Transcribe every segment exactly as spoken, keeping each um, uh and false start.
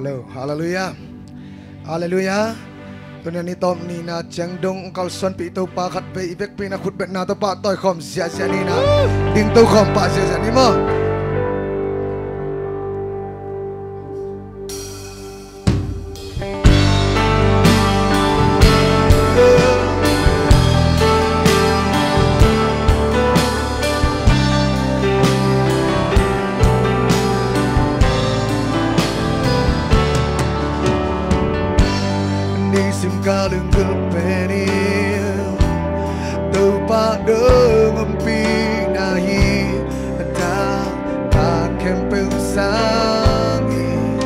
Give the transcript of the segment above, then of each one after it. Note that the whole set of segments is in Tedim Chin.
Halleluiah. Halleluiah. Tuni a ni tawp nihna ciang dong kalsuanpih Topa khat vei i vekpi-in a khutbetna tawh pahtawi khawm ziahziah ni. Na dingto khawm pah ziahziah ni maw. Nisim ka lunggulh pen in Topa dong ompihna hi. A dang a khempeuh sangin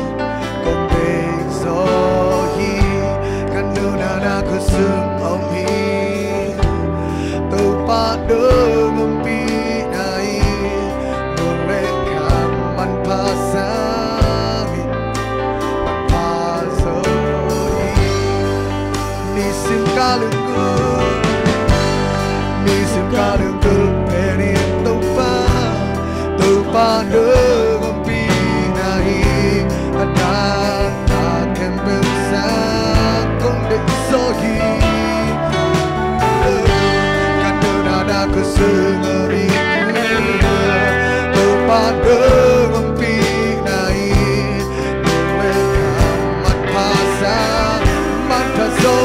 kong deih zaw hi. Ka nuntakna khutsung om hi. Topa dong ompihna hi. Mun le kham manpha sangin manpha zaw hi. Nisim ka lunggulh, nisim ka lunggulh pen in Topa, Topa dong ompihna hi. A dang a khempeuh sangin kong deih zaw hi. Ka nuntakna khutsung om hi. Topa dong ompihna hi. Manpha zaw, manpha zaw.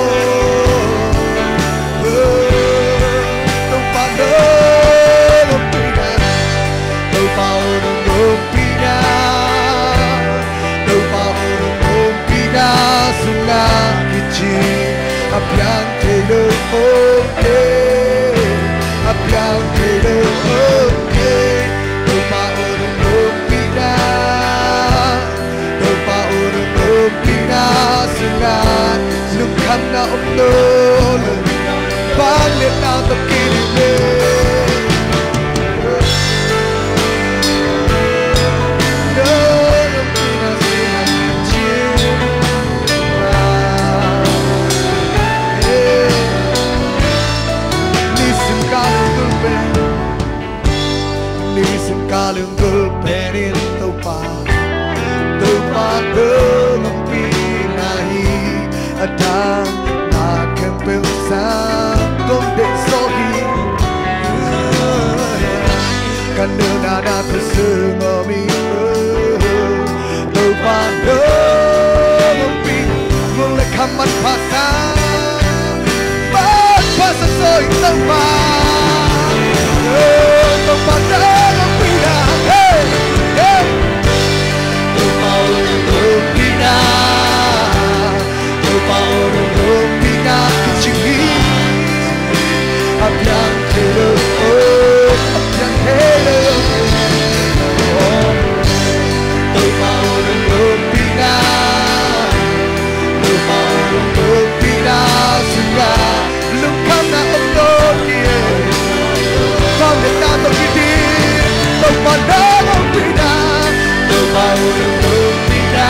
Topa dong ompihna, Topa dong ompihna, Topa dong ompihna sungah kici a piang thei lo om kei, a piang thei lo om kei. Topa dong ompihna, Topa dong ompihna sungah lungkhamna om nawn lo. Vangliatna tawh kiding le. Dong ompihna sungah cin. Nisim ka lunggulh pen, nisim ka lunggulh pen in Topa, Topa dong ompihna hi. A dang a khempeuh sangin kong deih zaw hi. Ka nuntakna khutsung om hi. Topa dong ompih, mun le kham manpha sa, manpha sa zaw hi Topa. Oh, Topa dong ompihna, hey, hey. Topa dong ompihna, Topa dong ompihna kici hi. A piang thei lo om, a piang thei lo om. Topa dong ompihna, Topa dong ompihna sungah lungkhamna om nawn kei. Vangliatna tawh kiding, Topa dong ompihna, Topa dong ompihna.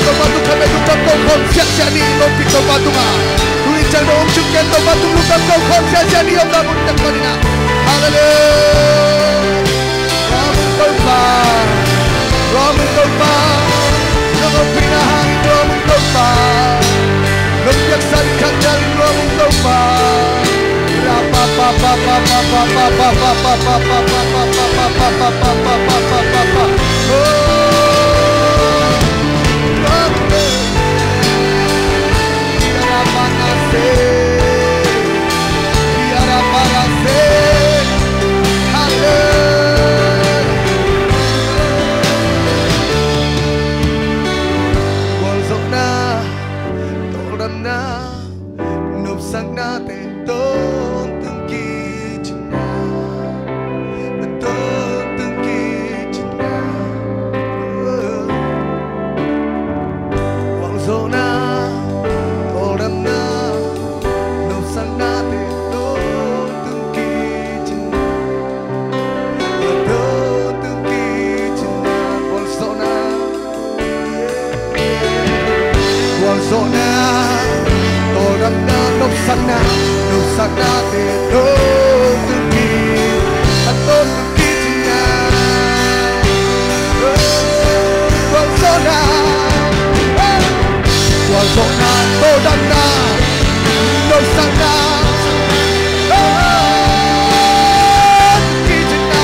Topa tung kham bek lungdam ko khawm siahsiah ni. Lopih Topa tungah. Tuni ciang dong om suk ken Topa tung lungdam ko khawm siahsiah ni. Om na mun tak ko ni na. Halleluiah. Lungdam Topa. Lungdam Topa. Lungdam Topa. Lungdam Topa. Lungdam Topa. Gualzawhna, tawldamna, nopsaknate tawntung kicin na, tawntung kicin na. Tawldamna, tawldamna, nopsakna, nopsaknate, no tungki, a to tungki cihna. Gualzawhna, gualzawhna, tawldamna, nopsakna, tungki cihna.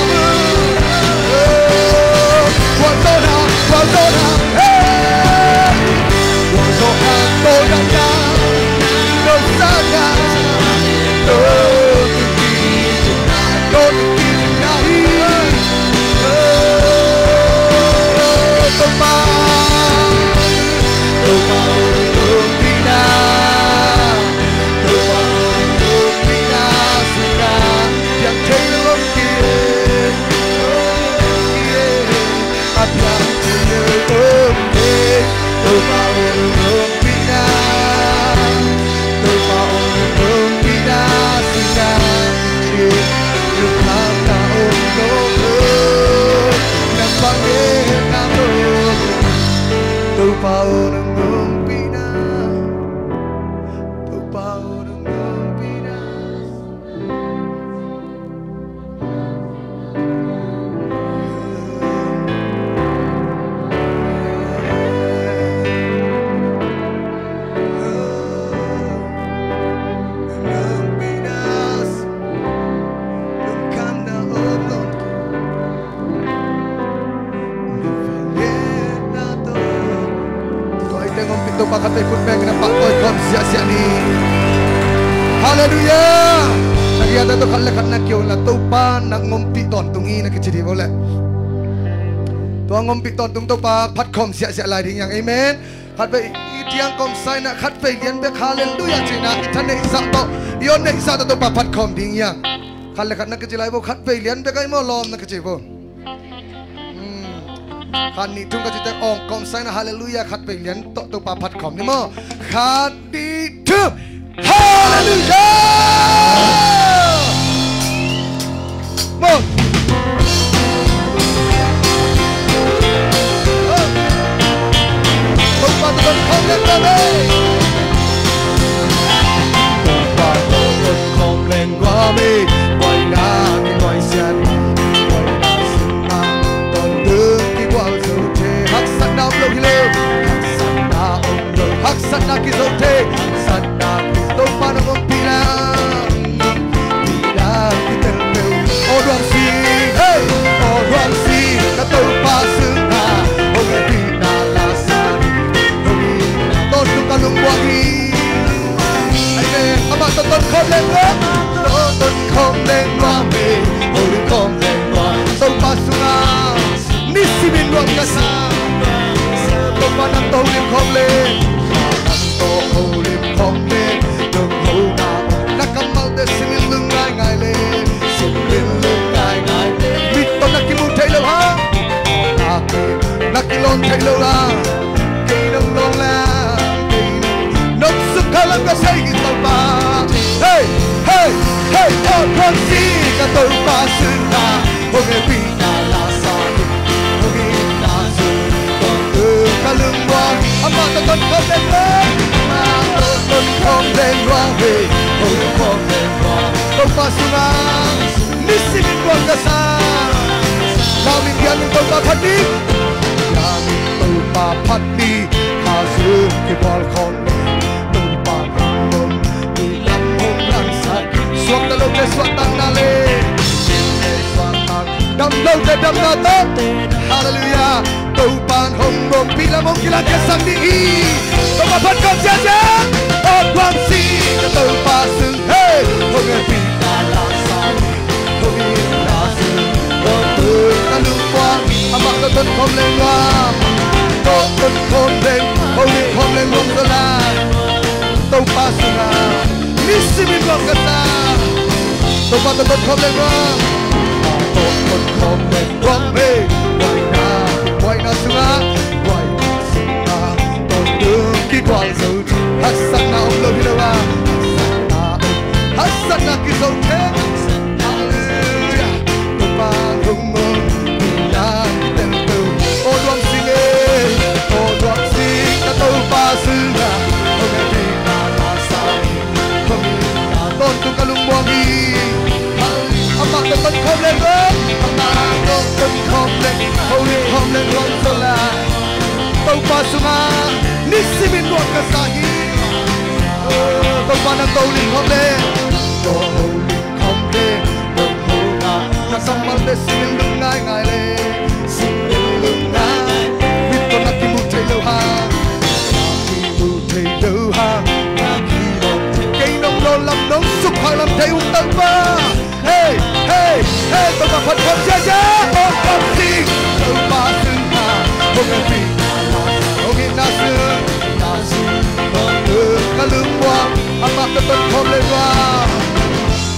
Topa aw, nang ompihna. Topa aw, nang ompihna. Tua i teng ompih Topa khat vei khut bengin a pahtawi khawm siahsiah ni. Halleluiah. Na giat a tawh khat le khat na kio la Topa nang ompih tawntung hi na kici dih vo leh. Tua ompih tawntung Topa phat khawm siahsiah lai ding hiang. Amen. Khat vei i tiang kawmsaina khat vei lian bek halleluiah cihna i tha neihsa tawh i aw neihsa tawh Topa phat khawm ding hiang. Khat le khat na kici lai vo, khat vei lian bek ai maw lawm na kici vo. Khat nih thum ka cih teh awng kawmsaina halleluiah khat vei lian tawh Topa phat khawm ni maw. Khat nih thum. Halleluiah. Maw. Topa tawh ton khawm leng guam ei. Topa tawh ton khawm leng guam ei. Buaina kinuaisiat, buaina sungah tawntung kigual zo thei. Haksatna om lo hi lo, haksatna om lo, haksatna kizo thei, haksatna kizo. Topa nang ompihna, ompihna kitel peuh. Aw luang si, hey, aw luang si, ka Topa sungah hong ompihna la sa hi. Hong itna tawntung ka lungmuang hi. Amen. Amah tawh ton khawm leng guam. Tawh ton khawm leng guam ei. Hong lim khawm leng guam. Topa sungah nisimin guam ka sa. Topa nang tawh hong lim khawm leng. Nang tawh hong lim khawm leng. Nang hong na. Na kammalte simin lung ngaingai leng. Simin lung ngaingai leng. Mit tawh na kimu thei lo hang. Na ki, na kilawn thei lo hang. Kei nong lawng la, kei nong nong suk kha lam ka sei hi Topa. Hey, hey, hey, aw luang si ka Topa sungah hong ompihna la sa hi. Hong itna zong tawntung ka lungmuang. Amah tawh ton khawm leng guam. Amah tawh ton khawm leng guam ei. Hong lim khawm leng guam. Topa sungah nisimin guam ka sa. Lam in, diam in Topa phat ni. Lam in Topa phat ni. Kha sung kibual khawm leng Topa nang om. Ni lam hong langsak. Suakta lote suakta na leh. Suakta. Dam lote damna tawh. Halleluiah. Topa hong ompih lam hong kilang khia sak ding hi. Topa phat khawm siahsiah. Aw luang si ka Topa sung, hey, hong ompihna la sa hi. Hong itna zong tawntung ka lungmuang. Amah tawh ton khawm leng guam. Tawh ton khawm leng, hong lim khawm leng guam zaw lai. Topa sungah nisimin guam ka sa. Topa tawh ton khawm leng guam. Tawh ton khawm leng guam ei. Buaina, buaina sungah, buaina sungah tawntung kigual zo. Haksatna om lo hi lo a. Haksatna om, haksatna kizo thei. Halleluiah. Topa hong om, na kitel peuh. Aw luang si leh, aw luang si ka Topa sungah. Ka to lim khawm le, to lim khawm le, to ho na, na sam mal le, singin lung ngai ngai le, singin lung ngai. Mit ko na kimu thei lo hang, na kimu thei lo hang, na kimu thei. Kei nong lo lam nong suk phak lam thei ung Topa. Hey, hey, hey, Topa phat khawm cia cia, ong khawm sing, Topa sung na, hong en pi, hong en na sung, na sung, hong en ka lungmuang, amah ka ton khawm leng luang,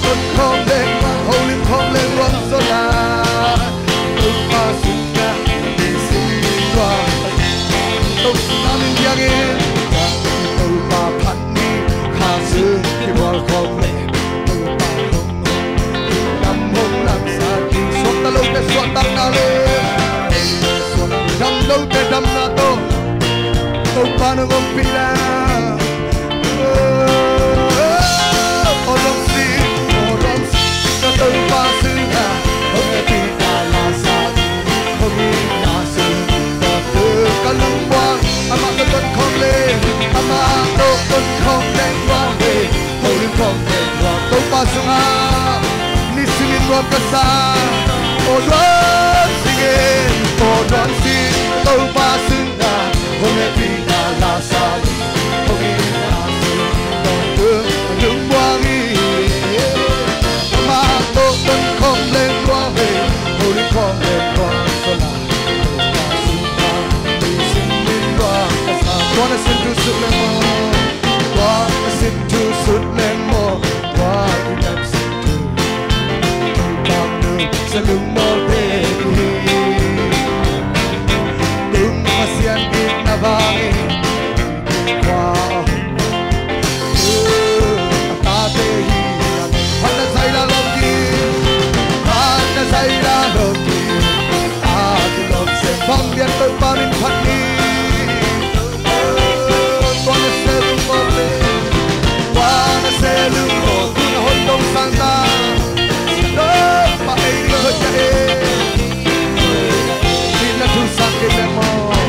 ton khawm leng luang, holim khawm leng luang zaw lai, Topa sung na, sing leng luang, Topa min biangin, Topa phat ni, kha sung, kibual khawm leng, Topa hong Lam hong lam sa ding suakta lote suakta na le, dam lote damna tawh Topa na ompih la. Aw lawm si, aw lawm si, ka Topa sung na hong en pi ka la sa ding, hong en na sung, ka lungmuang, amah tawh ton khawm le, amah tawh ton khawm leng luang le. Holim khawm leng luang Topa sungah, nisimin nuam ka sa. Aw nuam sing e, aw nuam sing, Topa sungah, hong en pi na la sa ding, hong en na sung, lungmuang hi. Amah tawh ton khawm leng luang e, holim khawm leng luang Topa sungah, nisimin nuam ka sa. Tua na sin thu sut leng maw. Tua na sin thu sut leng maw, tua i lam sin thu. Tua nu sa lungmawlte hi. Tung Pasian itna vangin tua a tate hi. Phat na zai la lawm ki, phat na zai la lawm ki. A kilawm sem bang lian Topa min phat ni. Tua na se lungmawk le, tua na se lungmawk, tu na hon dong sang ta. Topa ei ding hoih ta e. Itna thu sang kei leng maw,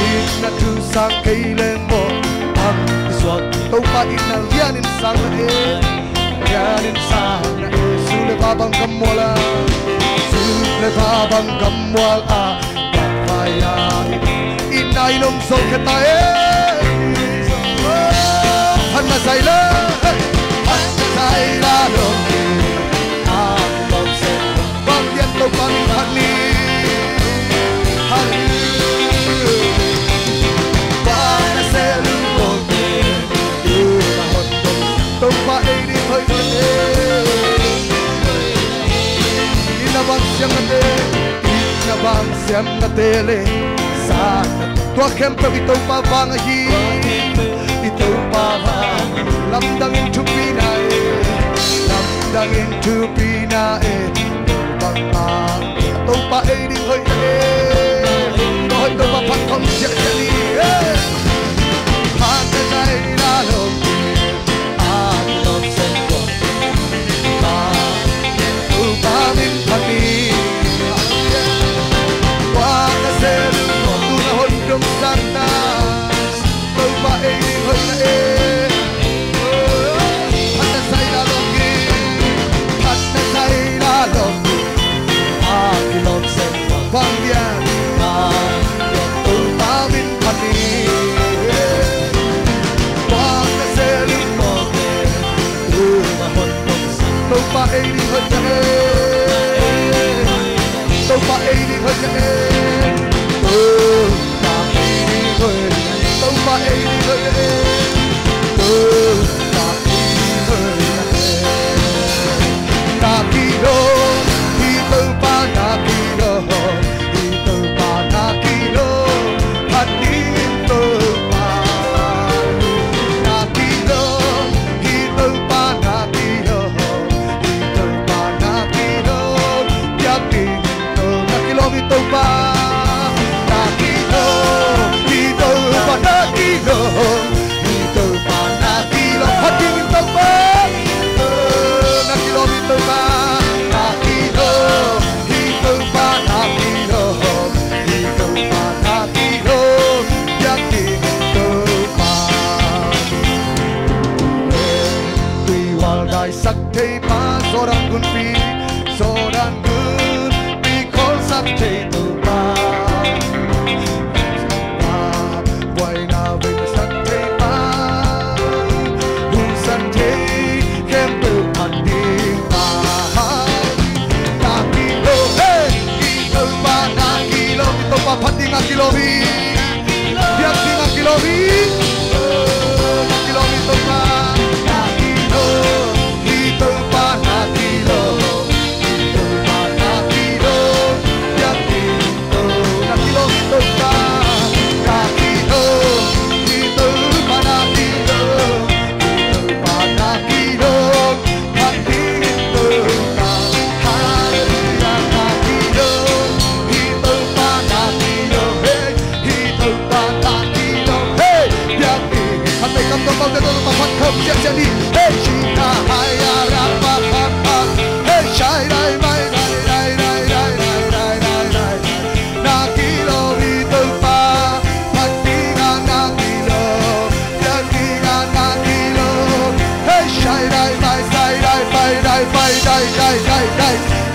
itna thu sang kei leng maw. Ang suak Topa itna lianin sang na e, lianin sang na e. Su le va bang kam mual a, su le va bang kam mual a. Vai a, itna in om zo khia ta e. Phat na zai la, phat na zai la lo. A lawm sem bang lian Topa min phat ni. Halleluiah. Tua na se lungmawk e. Topa ei ding hoih na e. Itna bang siam na te, itna bang siam na te le sa. Tua khempeuh i Topa vang ahi, i Topa vang. Lamdangin thupi na e, lamdangin thupi na e. Bang a Topa ei ding hoih na e. Tua hoih Topa phat khawm siah siah ni e. Phat na zai la lo. A lawm sem tua. Topa min phat ni. Tua na se lungmawk, tu na hon dong sang ta. Topa ei ding hoih na e. Phat na zai la lawm ki, phat na zai la lawm ki. A kilawm sem bang lian, a Topa min phat ni. Tua na se lungmawk e, tu na hon dong sang. Topa ei ding hoih na e. Topa ei ding hoih na e. Topa ei ding hoih na e. Topa ei ding hoih na e. Topa ei ding hoih na e. Na kilawm hi Topa, na kilawm hi Topa, na kilawm phat ding Topa. Na kilawm hi Topa, na kilawm hi Topa, na kilawm piak ding Topa, na kilawm hi Topa.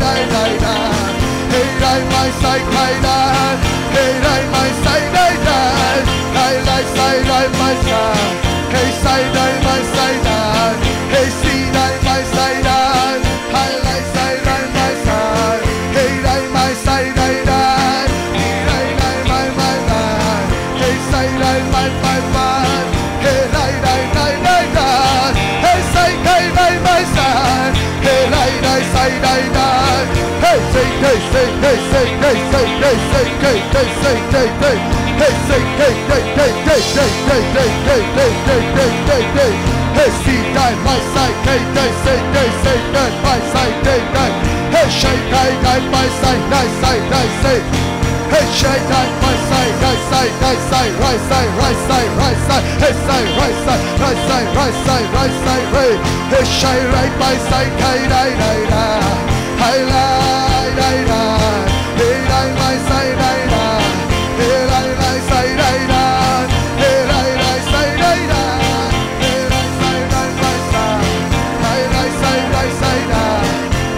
dai dai dai. Hei dai mai sai kai dai. Hei dai mai sai dai dai. Dai dai sai dai mai sai. Hei sai dai mai sai dai. Hei si dai mai sai dai. Hai lai sai lai mai sai, hei lai mai sai lai lai, hei lai lai mai mai mai, hei sai lai mai mai mai, hei lai lai lai lai lai, hei sai kai lai mai sai, hei lai lai sai lai lai, hei sai kai sai kai sai kai sai kai sai kai sai kai sai kai, hei sai kai kai kai kai sai kai kai kai sai kai kai kai sai kai kai kai kai, hei si kai mai sai kai kai sai kai sai kai mai sai kai kai, hei shai kai kai mai sai nai sai nai sai, hei shai kai mai sai nai sai nai sai rai sai rai sai rai sai, hei sai rai sai rai sai rai sai rai sai rai, hei shai rai mai sai kai rai rai rai, hai rai rai rai, hei rai mai sai rai rai, hei rai rai sai rai rai, hei rai rai sai rai rai, hei rai sai rai mai sai, hai rai sai rai sai rai,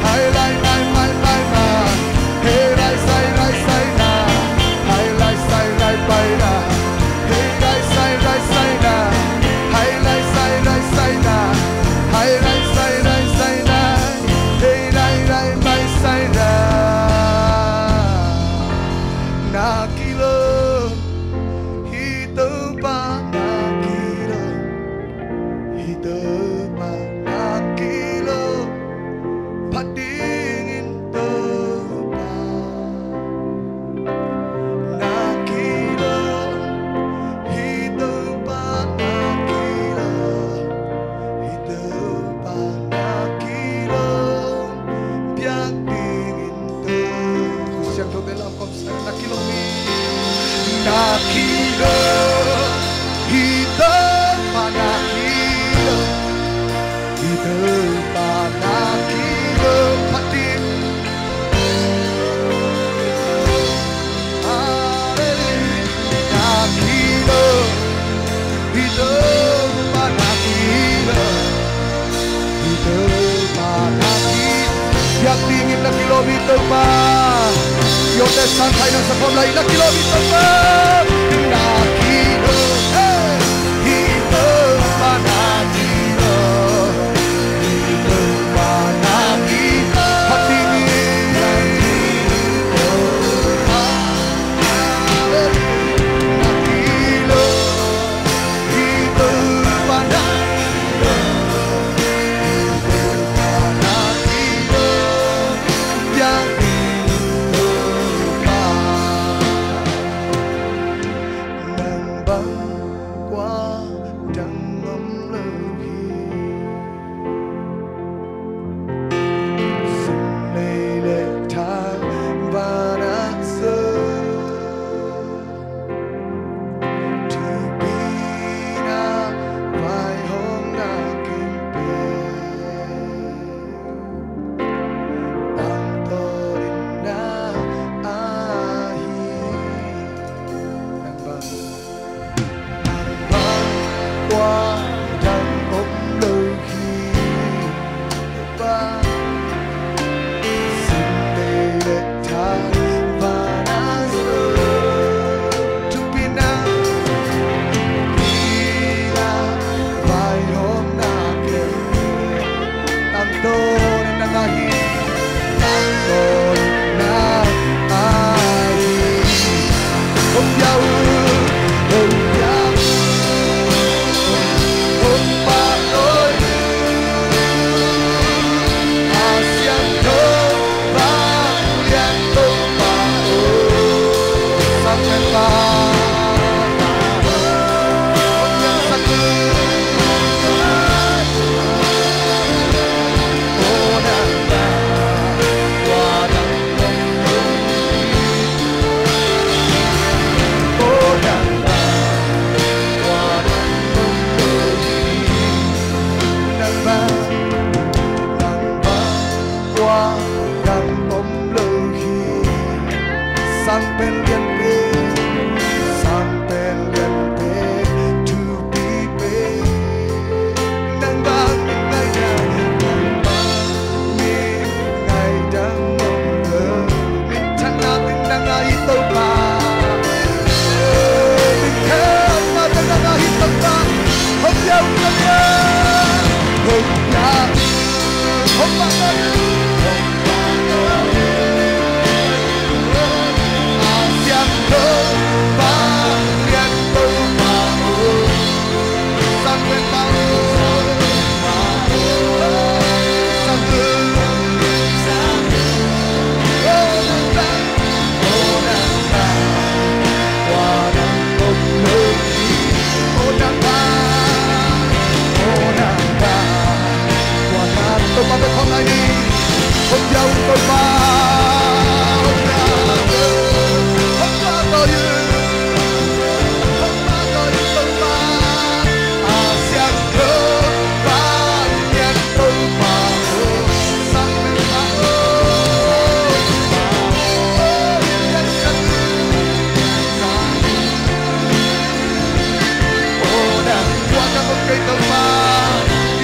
hai rai rai mai mai mai, hei rai sai rai sai rai, hai rai sai rai pai rai, hei rai sai rai sai rai, hai rai sai rai sai rai, hai rai sai rai sai rai, hei rai rai mai sai rai. Na kilawm, hih Topa na kilawm, hih Topa na kilawm, phat dingin Topa na kilawm, hih Topa na kilawm, hih Topa na kilawm, piak dingin Topa. Siangtho bel lam kawmsak na kilawm hi. Na kilawm, hih Topa na kilawm, hih Topa na kilawm, phat ding. Hallelujah. Na kilawm, hih Topa na kilawm, hih Topa na kilawm, piak dingin na kilawm hih Topa. Hih awte sang khai na sa khawm lai, na kilawm hih Topa. Na kilawm, hey, hih Topa na kilawm, hih Topa na kilawm, phat dingin.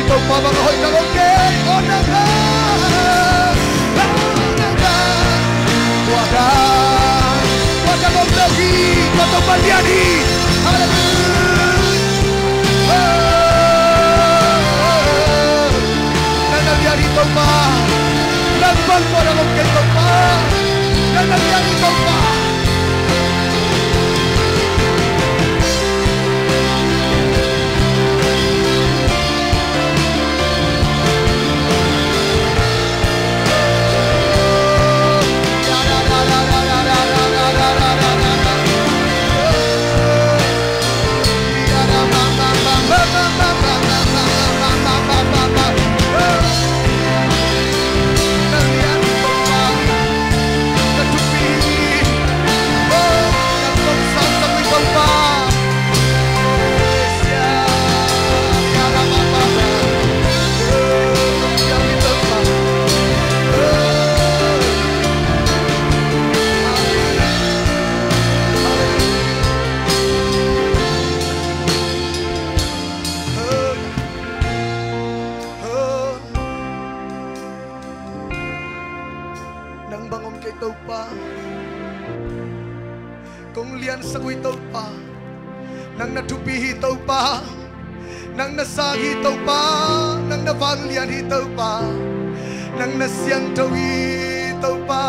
Topa bang a hoih ka lo kei, aw nang a, aw nang a. Tua ka, tua ka bang lo hi, tua Topa lian hi. Halleluijah. Nang na lian hi Topa. Nang bang tua nang om kei Topa. Nang na lian hi Topa. Nang bang om kei Topa. Kong liansak uh hi Topa. Nang na thupi hi Topa. Nang na sang hi Topa. Nang na vanglian hi Topa. Nang na siangtho hi Topa.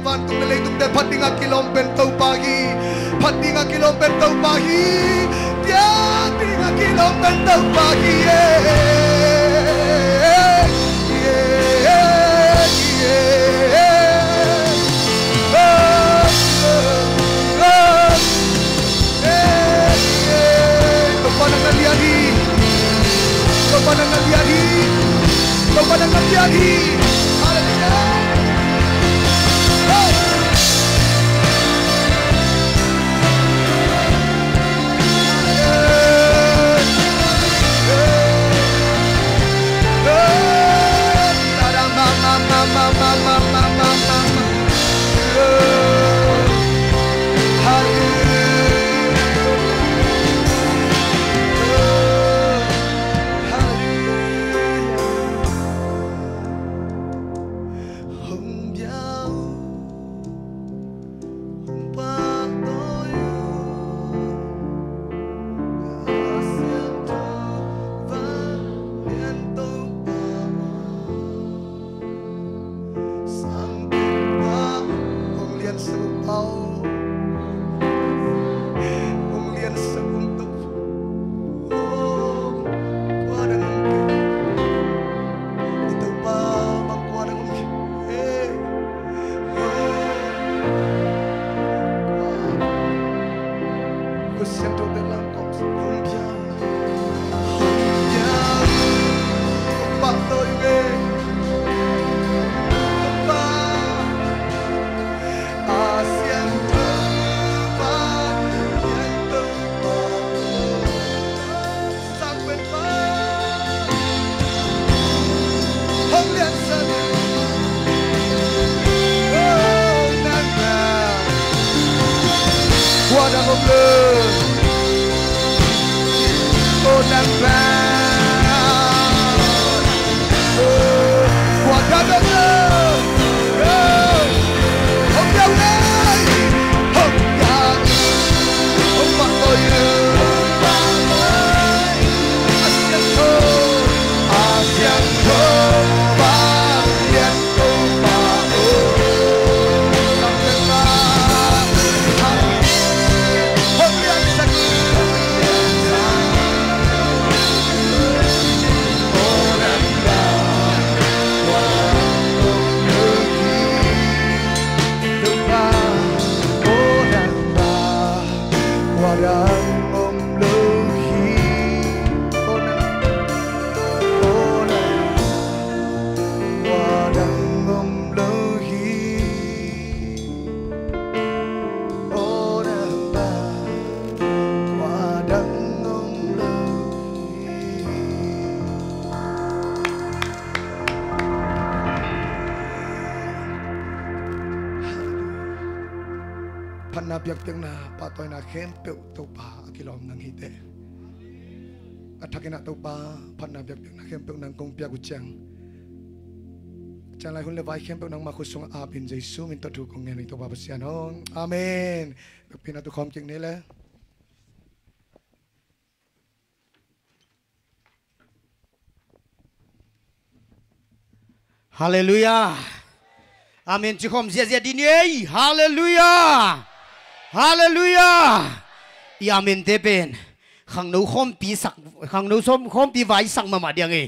Vantung le leitungte phat dingah kilawm pen Topa hi. Phat dingah kilawm pen Topa hi. Piang dingah kilawm pen Topa hi. Topa nang na lian hi. Topa nang na lian hi. Topa nang na lian hi. Halleluijah. Hong liansak uh Pa aw. Hong liansak uh Topa. Kua nang om kei. I Topa bang kua nang om kei. Kua. Kua siangtho bek lam kong hong pia. Hong pia. Hong pahtawi uh e. Topa. A siangtho pa, siangtho pa, sang pen pa. Hong liansak. Oh, nang na. Kua nang om le. Oh, nang na. Oh, kua nang om le. Oh, hong lian le. Hong lian. Hong pahtawi le. A siangtho. A siangtho. Na biakpiakna pahtawina khempeuh Topa a kilawm nang hi teh. A thakin ah Topa phatna biakpiakna khempeuh nang kong piak uh ciang, ciang lai hun le vai khempeuh nangmah khut sungah ap in Jesu min tawh thu kong ngen uh hi Topa Pasian aw. Amen. Biakpiakna tu khawm kik ni le. Halleluiah. Amen. Cikhawm ziahziah dih ni ei. Halleluiah. Halleluiah. I amen te pen khangno khawmpi sak, khangno sawm khawmpi vaisak mahmah diang ei.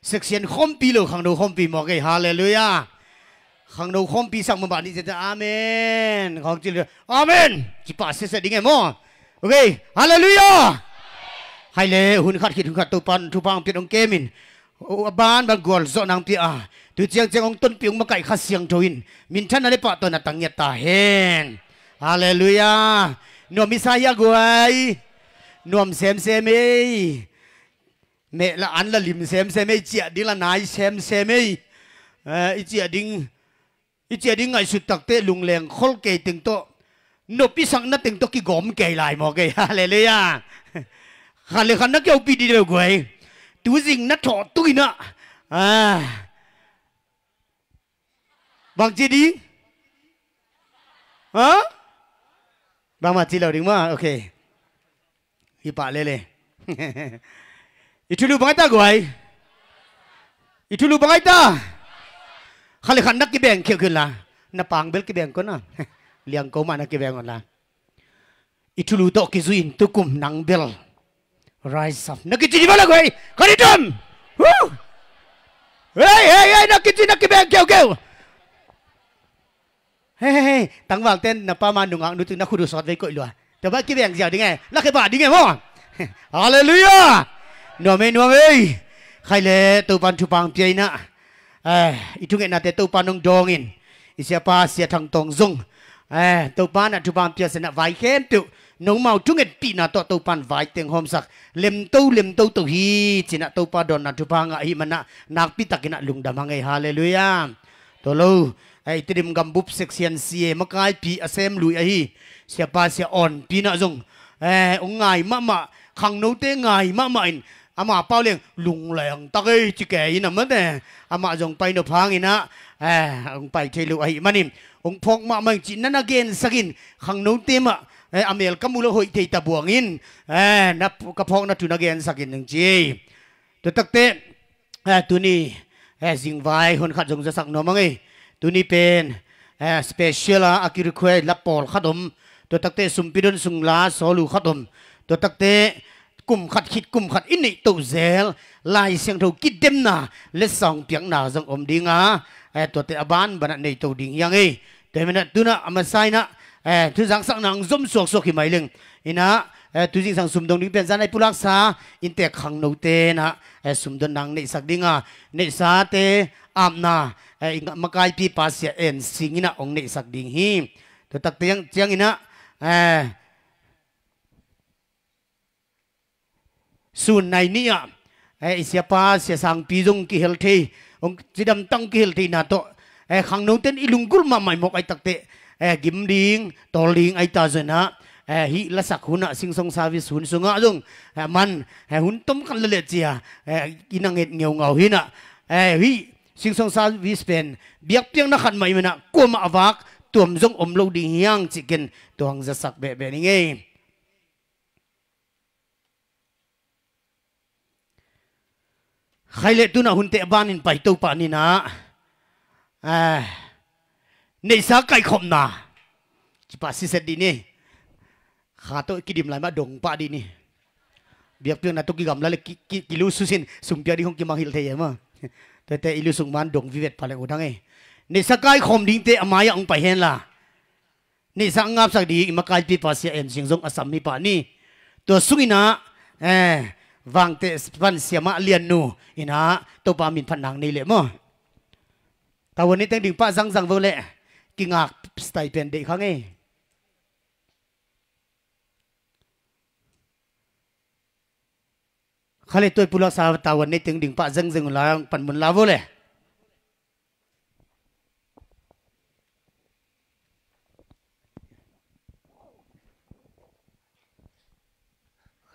Section khawmpi lo khangno khawmpi mawk ei. Halleluiah. Khangno khawmpi sak mahmah ni zeta amen. Khawng cil amen. Ci pah sese ding ei maw. Ok. Halleluiah. Khai le hun khat khit hun khat Topan thupha hong piat hong kemin a banban gualzawh nang pia a tu ciangciang hong tonpih hong makaih Kha Siangtho in minthanna le pahtawina tang ngiat ta hen. Halleluiah. Nuam i sa hia guai. Nuam semsem ei. Meh la an la lim semsem ei, ciah ding la nai semsem ei. Eh, i ciah ding, i ciah ding ngaihsut takte lungleng khol kei teng tawh, nop i sakna teng tawh kigawm kei lai maw kei. Halleluiah. Khat le khat na kiaupi dih lo guai. Tuzing na thawh tung inah. Ah. Bang ci ding? Ha? Bangmah ci lo ding maw? Ok. Hi pah lele. I thulu bang ai ta guai. I thulu bang ai ta. Khat le khat na kibeng khiauh khiun la. Na pang bel kibeng kon a. Liangko mah na kibeng on la. I thulu tawh kizui in tukum nang bel rise up na kici dih bala guai. Khat i tum. Hei hei hei, na kici na kibeng keuhkeuh. Hei hei hei, tangval ten na pa ma nungak nu tu na khut uh sawt vei koih lua. Tua bang kibeng ziau ding e. Lak khe pah ding e maw. Halleluiah. Nuam ei nuam ei. Khai le Topan thupha hong pia inah. Eh, i thungetnate Topa nong dawngin i siapa Sia Thang Tawng zong, eh, Topa na thupha hong pia senah vai khempeuh nongmau thungetpihna tawh Topan vai teng hawmsak lemto lemto to hi cinah Topa dawnna thupha ngah ahih manah nakpitakinah lungdam hang ei. Halleluiah. Tua lo, eh, i Tedim gambup section C A makaipi a sem lui ahi siapa Sia Awn Pi nah zong, eh, hong ngai mahmah, khangnote ngai mahmah in ama pau leng lungleng tak ei ci kei in a mate. Amah zong pai nop hanginah, eh, hong pai thei lo ahih manin hong phawk mahmah ing cih na na gensakin khangnote mah, eh, a mel ka mu lo hoih thei ta buangin, eh, na, ka phawkna thu na gensakin ning ci ei. Tua takte, eh, tuni, eh, zingvai hun khat zong zasak nuam a ngei. Tuni pen, eh, special a a kirequest la pawl khat om. Tua takte sumpi don sung la sawl uh khat om. Tua takte kum khat khit kum khat i neih toh zel Lai Siangtho kidemna le sawng piakna zong om ding a, eh, tuate a banbanah nei to ding hi a ngei. Tua hi manah tunah a masa inah, eh, thuzang sakna hong zom suaksuak hi mai leng inah, eh, tuzingsang sumdong ding pen zanai pulaksa inntek khangnote inah, eh, sumdon nang neihsak ding a, neihsate apna, eh, i makaipi pa Sia En Sing inah hong neihsak ding hi. Tua tak ciang, cianginah, eh, sun nai ni ah, eh, i siapa Sia Sangpi zong kihel thei, hong cidam tang kihel theihna tawh, eh, khangnoten i lunggulh mahmah i mawk ai takte, eh, gim ding tawl ding ai ta zonah, eh, hih lasak hunah Sing Song service hun sungah zong, eh, man, eh, hun tom khat leleh cia, eh, i na nget ngeungau hinah, eh, hih Sing Song service pen biakpiakna khat mah i manah kuamah a vak tuam zong om lo ding hiang cih ken tuang zasak behbeh ni ngei. Khai le tunah hunte a banin pai to pah ninah, eh, neihsa kaikhopna cipah siset dih ni. Kha tawh kidim lai mah dong pah dih ni. Biakpiakna tawh kigamla le ki, ki, kilususin sumpiak dih hong kimang hilh thei e maw. Tuate i lusuk man dong vivet pah le uh dang e. Neihsa kaikhawm dingte a mai-ah hong pai henla. Neihsa ngapsak dih i makaipi pa Sia En Sing zong a sam hi pah ni. Tua sunginah, eh, vangte pan siamah liannu inah Topa min phat nang nei leh maw. Tavuan nei teng ding pah zangzang vo leh kingak style pen deih kha ngei. Khale tuai pulak sa tavuan nei teng ding pah zengzeng uh la panmun la vo leh.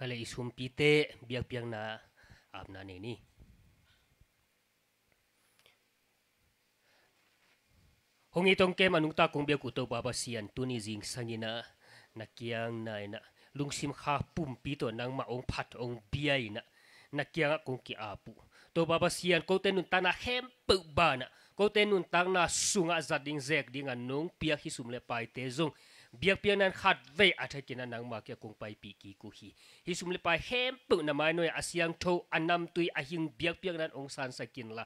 le i sumpite biakpiakna apna nei ni. Hong it hong kem a nungta kong biak uh Topa Pasian, tuni zingsang in ah na kiang na in ah lungsim kha pumpi tawh nangmah hong phat hong bia in ah na kiangah kong ki-ap uh. Topa Pasian, kote nuntakna khempeuh banah, kote nuntakna sungah zat ding zek dingah nong piak hih sum le paite zong biakpiakna in khatvei a thakin ah nangma kiang kong paipih kik uh hi. Hih sum le pai khempeuh na mainoi ah a siangtho, a namtui, a hing biakpiakna in hong sansak inla,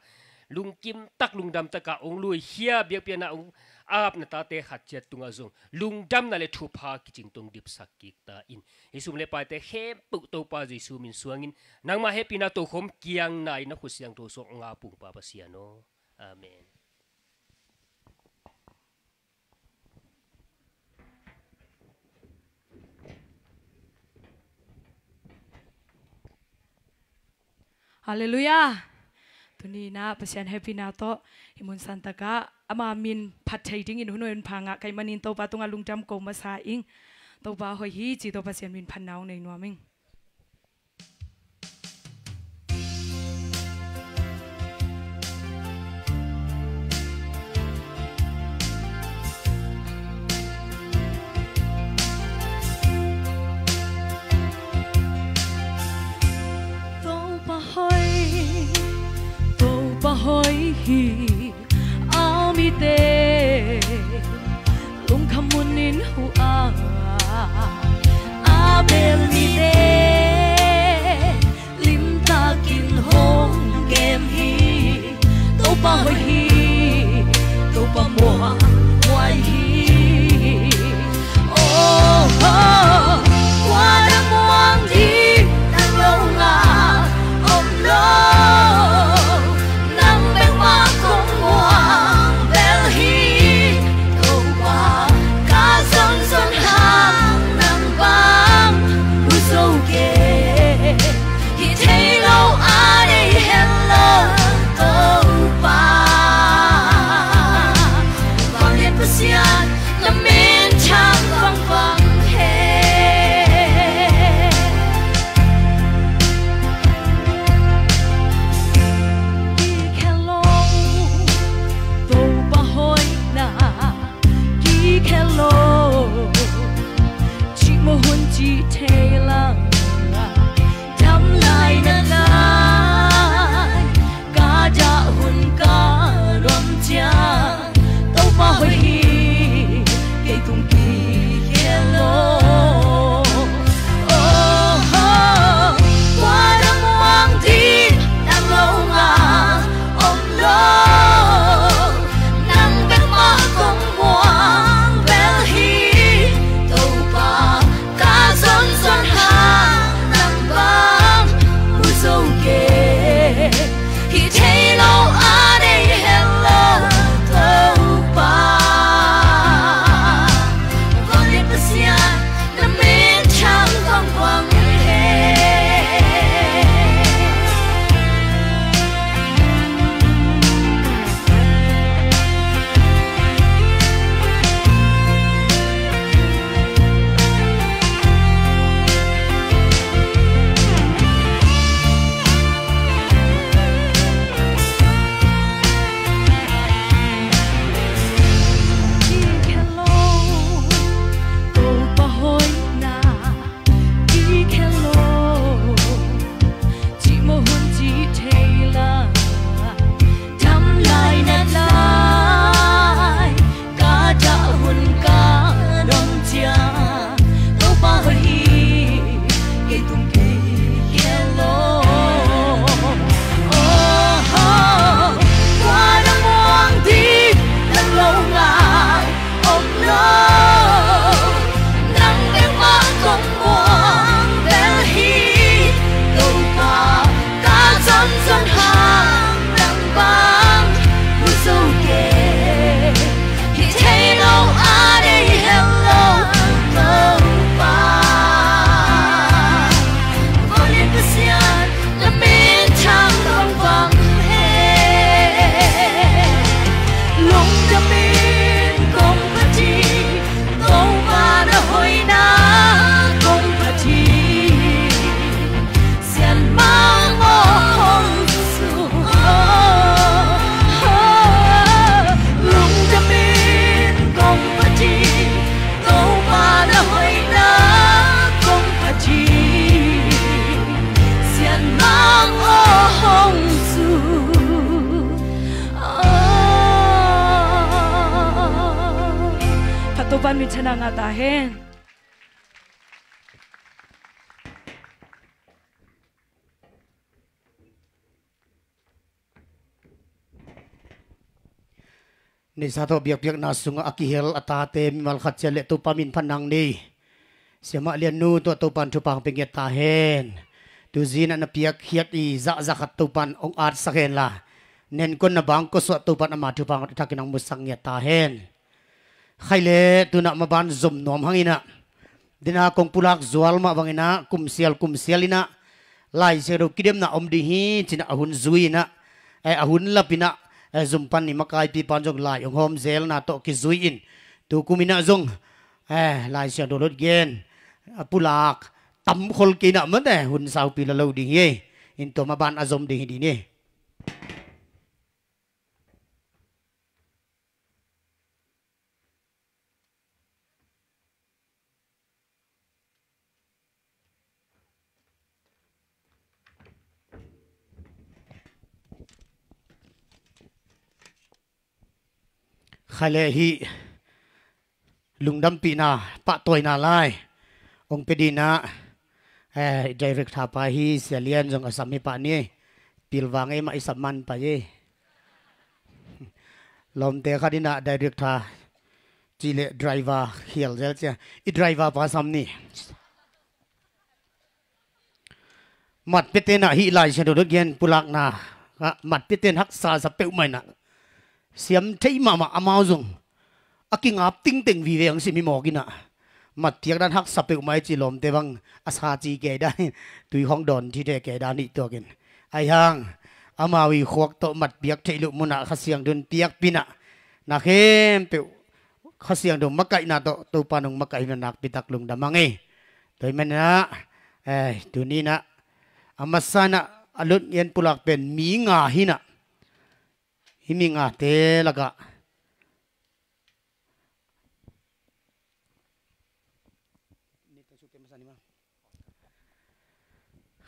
lungkim tak lungdam taka hong luikhia biakpiakna hong ap na tate khat ciat tungah zong lungdamna le thupha kicing tawh hong dipsak kik ta in. Hih sum le paite khempeuh Topa Jesu min suangin nangma hehpihna tokhom kiangna in na khut siangtho sungah hong ap ung Pa Pasian aw. Amen. Halleluiah. Tuni in ah Pasian hehpihna tawh hih mun santakah ama min phat thei dingin hun hoih hun pha ngah ka hih manin Topa tungah lungdam ko masa ing. Topa hoih hi ci tawh Pasian min phatna hong nei nuam ing. Topa hoih, Topa hoih hi. A mite lungkham munin huh a, a bel mite limtakin hong kem hi. Topa hoih hi, Topa muang muai hi. Oh, oh, kua dang muang ding nang lo ngah om lo. Nang bek mah kong muang bel hi. Topa ka zonzon hang nang bang mu zo kei. Hi thei lo a nei hen lo Topa. Vanglian Pasian na min thang vangvang hen. Kikhel lo Topa hoihna, kikhel lo. Cih maw hun cih thei lo, dam lai na lai. Ka dah hun ka nuam ciang Topa hoih hi, kei tung kikhel lo. Oh, oh, kua dang muang ding nang lo ngah om lo. Nang bek mah kong muang bel hi. Topa ka zonzon hang nang bang mu zo kei. Hi thei lo a nei hen lo Topa. Vanglian Pasian na min thang vangvang hen. Kikhel lo Topa hoihna, kikhel lo. Cih maw hun cih thei lo, dam lai na lai. Ka dah hun ka nuam ciang Topa hoih hi, kei tung kikhel lo. Oh, oh, kua dang muang ding nang lo ngah om lo. Nang bek mah kong muang bel hi. Topa ka zonzon hang nang bang mu zo kei. Hi thei lo a nei hen lo Topa. Vanglian Pasian na min thang vangvang hen. Lungdamin kong phat hi, Topa na hoihna kong phat hi. Topa'n minthanna ngah ta hen. Neihsa tawh biakpiakna sungah a kihel a tate mimal khat ciat le Topa min phat nang ni. Siamah Liannu tawh Topa'n thupha hong pia ngiat ta hen. Tuzin a na piakkhiat i zahzah khat Topa'n hong atsak hen la, nenkuan na bang kawsuah Topa'n ama thupha hong thakin hong musak ngiat ta hen. Khai le tunah maban zom nuam hanginah, dena kong pulak zual mah banginah kumsial kumsial inah Lai Siangtho kidemna om ding hi cinah a hun zui inah, eh, a hun lap inah, eh, zumpan i makaipi pan zong lai hong hawm zelna tawh kizui in, tukum inah zong, eh, Lai Siangtho lutgen a pulak tam khol kei inah mate hun saupi la lo ding hi. In tua maban a zom ding hi ding hi. Khai le hih lungdampihna pahtawina lai hong pia dinah, eh, director pa hi, Sia Lian zong a sam hi pah ni. Pilvang ei mah i sam man pah ei. Lawmte khat inah director cih le driver khial zel cia, i driver pa sam ni. Matpia tenah hih Lai Siangtho lutgen pulakna ah matpia ten haksa sa peuhmah inah, siam thei mahmah amau zong a kingap tingteng vive hong sim hi mawk inah, matpiak dan haksa peuhmah i ci lawmte bang a sa ci kei dan, tui khawng dawn thite kei dan hih tuakin. Ahi hang amau i khuak tawh matpiak theih loh munah Kha Siangtho in piakpih inah, na khempeuh Kha Siangtho makaihna tawh Topa nong makaih hi inah nakpitak lungdam hang ei. Tua hi maninah, eh, tuni inah a masa inah a lutgen pulak pen mi nga hi inah, hih mi ngate lakah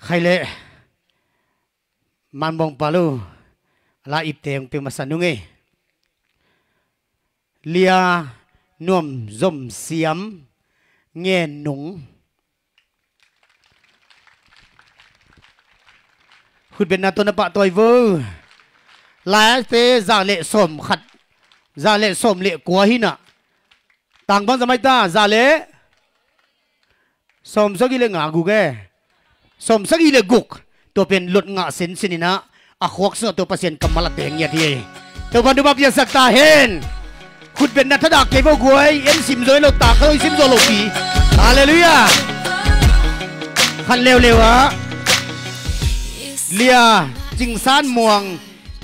khai le manbawng pa lo a la ipte hong pia masa nung ei. Lia Nuam Zom Siam Ngen Nung. Khutbetna tawh na pahtawi vo. Laite za le sawm khat, za le sawm le kua hi inah. Tang bang za mai ta, za le sawm sagih le nga guk e. Sawm sagih le guk. Tua pen lot ngah sensen inah a khuak sungah tua Pasian kammal a teng ngiat hi. Topa'n thupha piaksak ta hen. Khutbetna thadah kei vo guai, en sim zo lo, tak kha lo i sim zo lo pi. Halleluiah. Khan leuleu ah Lia Cingsan Muang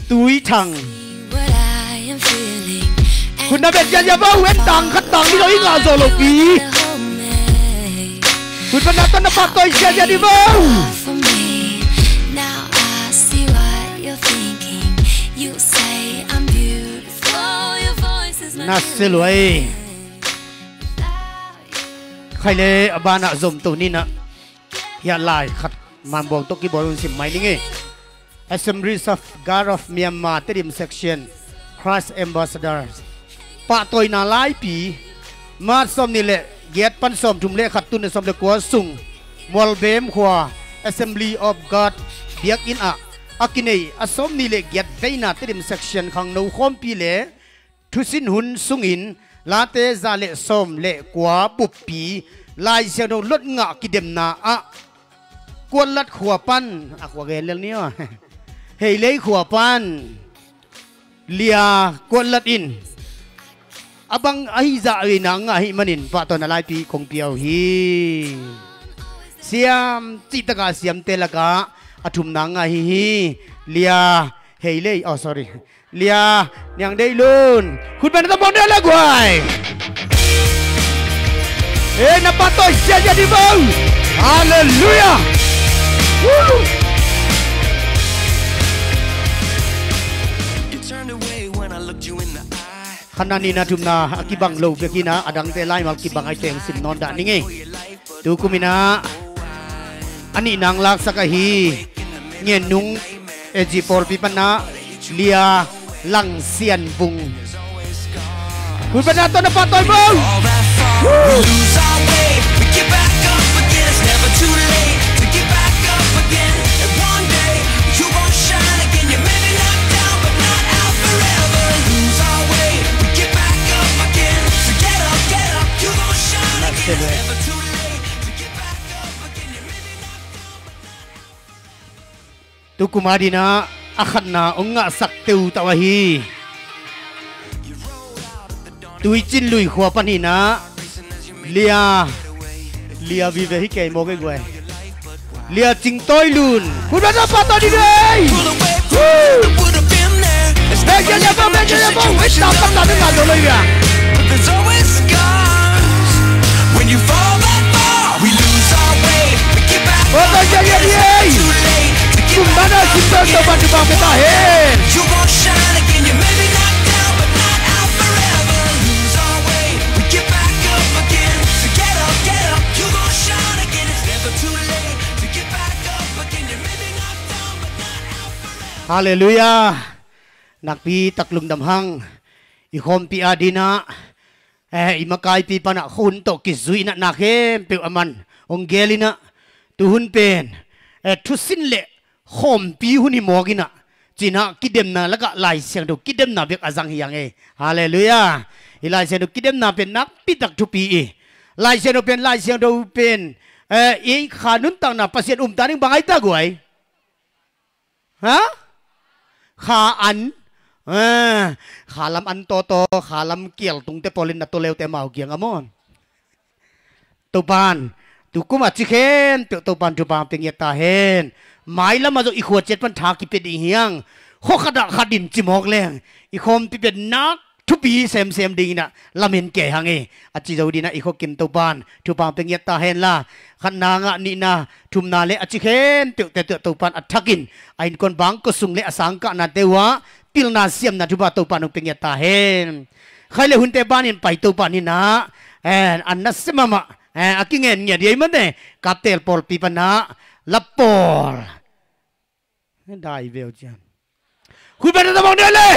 Tui Thang. Khutna beh ziazia vo, en tang khat tang nih lo i ngah zo lo pi. Khutbetna tawh na pahtawi ziazia ni vo. Na se luai. Khai le a banah zom to ni inah, hiah lai khat manbawng tawh kibawl hun sim mai ning ei. Assemblies of God of Myanmar Tedim Section, Christ Ambassadors. Pahtawina laipi, March sawm nih le giat pan sawm thum le khat, tul nih sawm le kua sung, Mualbem khua Assembly of God biakinn ah a kinei a sawm nih le giat veina Tedim Section khangno khawmpi le thusin hun sungin Late za le sawm le kua buppi Lai Siangtho lot ngah kidemna ah Kuatlat khua pan, a khua gen lel ni aw. Heilei khua pan Lia Kuatlat in a bang ahi zah veina ngah ahih manin pahtawina laipi kong pia uh hi. Siam cihtaka siamte lakah a thumna ngah ahi hi. Lia Heilei, oh sorry, Lia Niang Deih Lun. Khutbetna tawh bawng deh le guai. Eh, na pahtawi ziazia ni vo. Halleluiah. Woo. Khatna, nihna, thumna a kibang lo bek hi inah, a dangte laimal kibang ahih teng sim nawn dah ning ei. Tukum inah a nihna laksak ahi Ngen Nung A G pawlpi panah Lia Lang Sian Vung. Hun pen na tawh na pahtawi bo. We lose our way, we get back up again. It's never too late to get back up again. And one day you gon' shine again. You may be knocked down, but not out forever. Lose our way, we get back up again. So get up, get up, you gon' shine again. It's never too late to get back up again. You may be knocked down, but not out forever. Tukum a dinah a khatna hong ngahsak teuh tau ahi. Tuicin Lui khua pan hinah Lia, Lia vive hi kei maw kei guai. Lia Cing Tawi Lun. Hun pen na pahtawi ni vei. Bek ya ya bang, bek ya ya bang. Wei, tam tam tam ni ngah zo lo ya. But there's always scars when you fall that far. We lose our way, we get back up again. It's never too late to get back up again. Kum na na sim tawh tawh pan tu bang peta hen. You gon' shine again, you may be knocked down, but not out forever. Lose our way, we get back up again. So get up, get up, you gon' shine again. It's never too late to get back up again. You may be knocked down, but not out forever. Halleluiah. Nakpi tak lungdam hang. I khawmpi a dinah, eh, i makaipi panah khun tawh kizui inah na khempeuh a man hong gel inah, tuhun pen, eh, thusin le khawmpi hun hi mawk inah, cinah kidemna lakah Lai Siangtho kidemna bek a zang hi hang e. Halleluiah. I Lai Siangtho kidemna pen nakpi tak thupi i. Lai Siangtho pen, Lai Siangtho pen, eh, i kha nuntakna Pasian umta ding bang ai ta guai. Ha? Kha an. Eh, kha lam an tawtaw, kha lam kial tungte pawlin na tawleute mau kiang a mawn. Topan tukum a ci khempeuh Topan thupha pia ngiat ta hen. Mailam a zong i khua ciat pan tha kipia ding hiang. Khua khatah khat in ci mawk leng i khawmpi pen nak thupi semsem dinginah lamen kei hang e. A ci zo dinah i khuakim Topan thupha pia ngiat ta henla, khatna ngah nihna thumna le a ci khempeuh te tuah Topan a thakin a innkuan bangkua sung le a sangkahnate uhah pilna siamna thupha Topan hong pia ngiat ta hen. Khai le hunte banin pai Topan hinah, eh, an na sia mahmah, eh, a kingen ngiat hi ei mate. Kaptel pawlpi panah lap pawl dai veu cian. Khui pen na tabang dia le.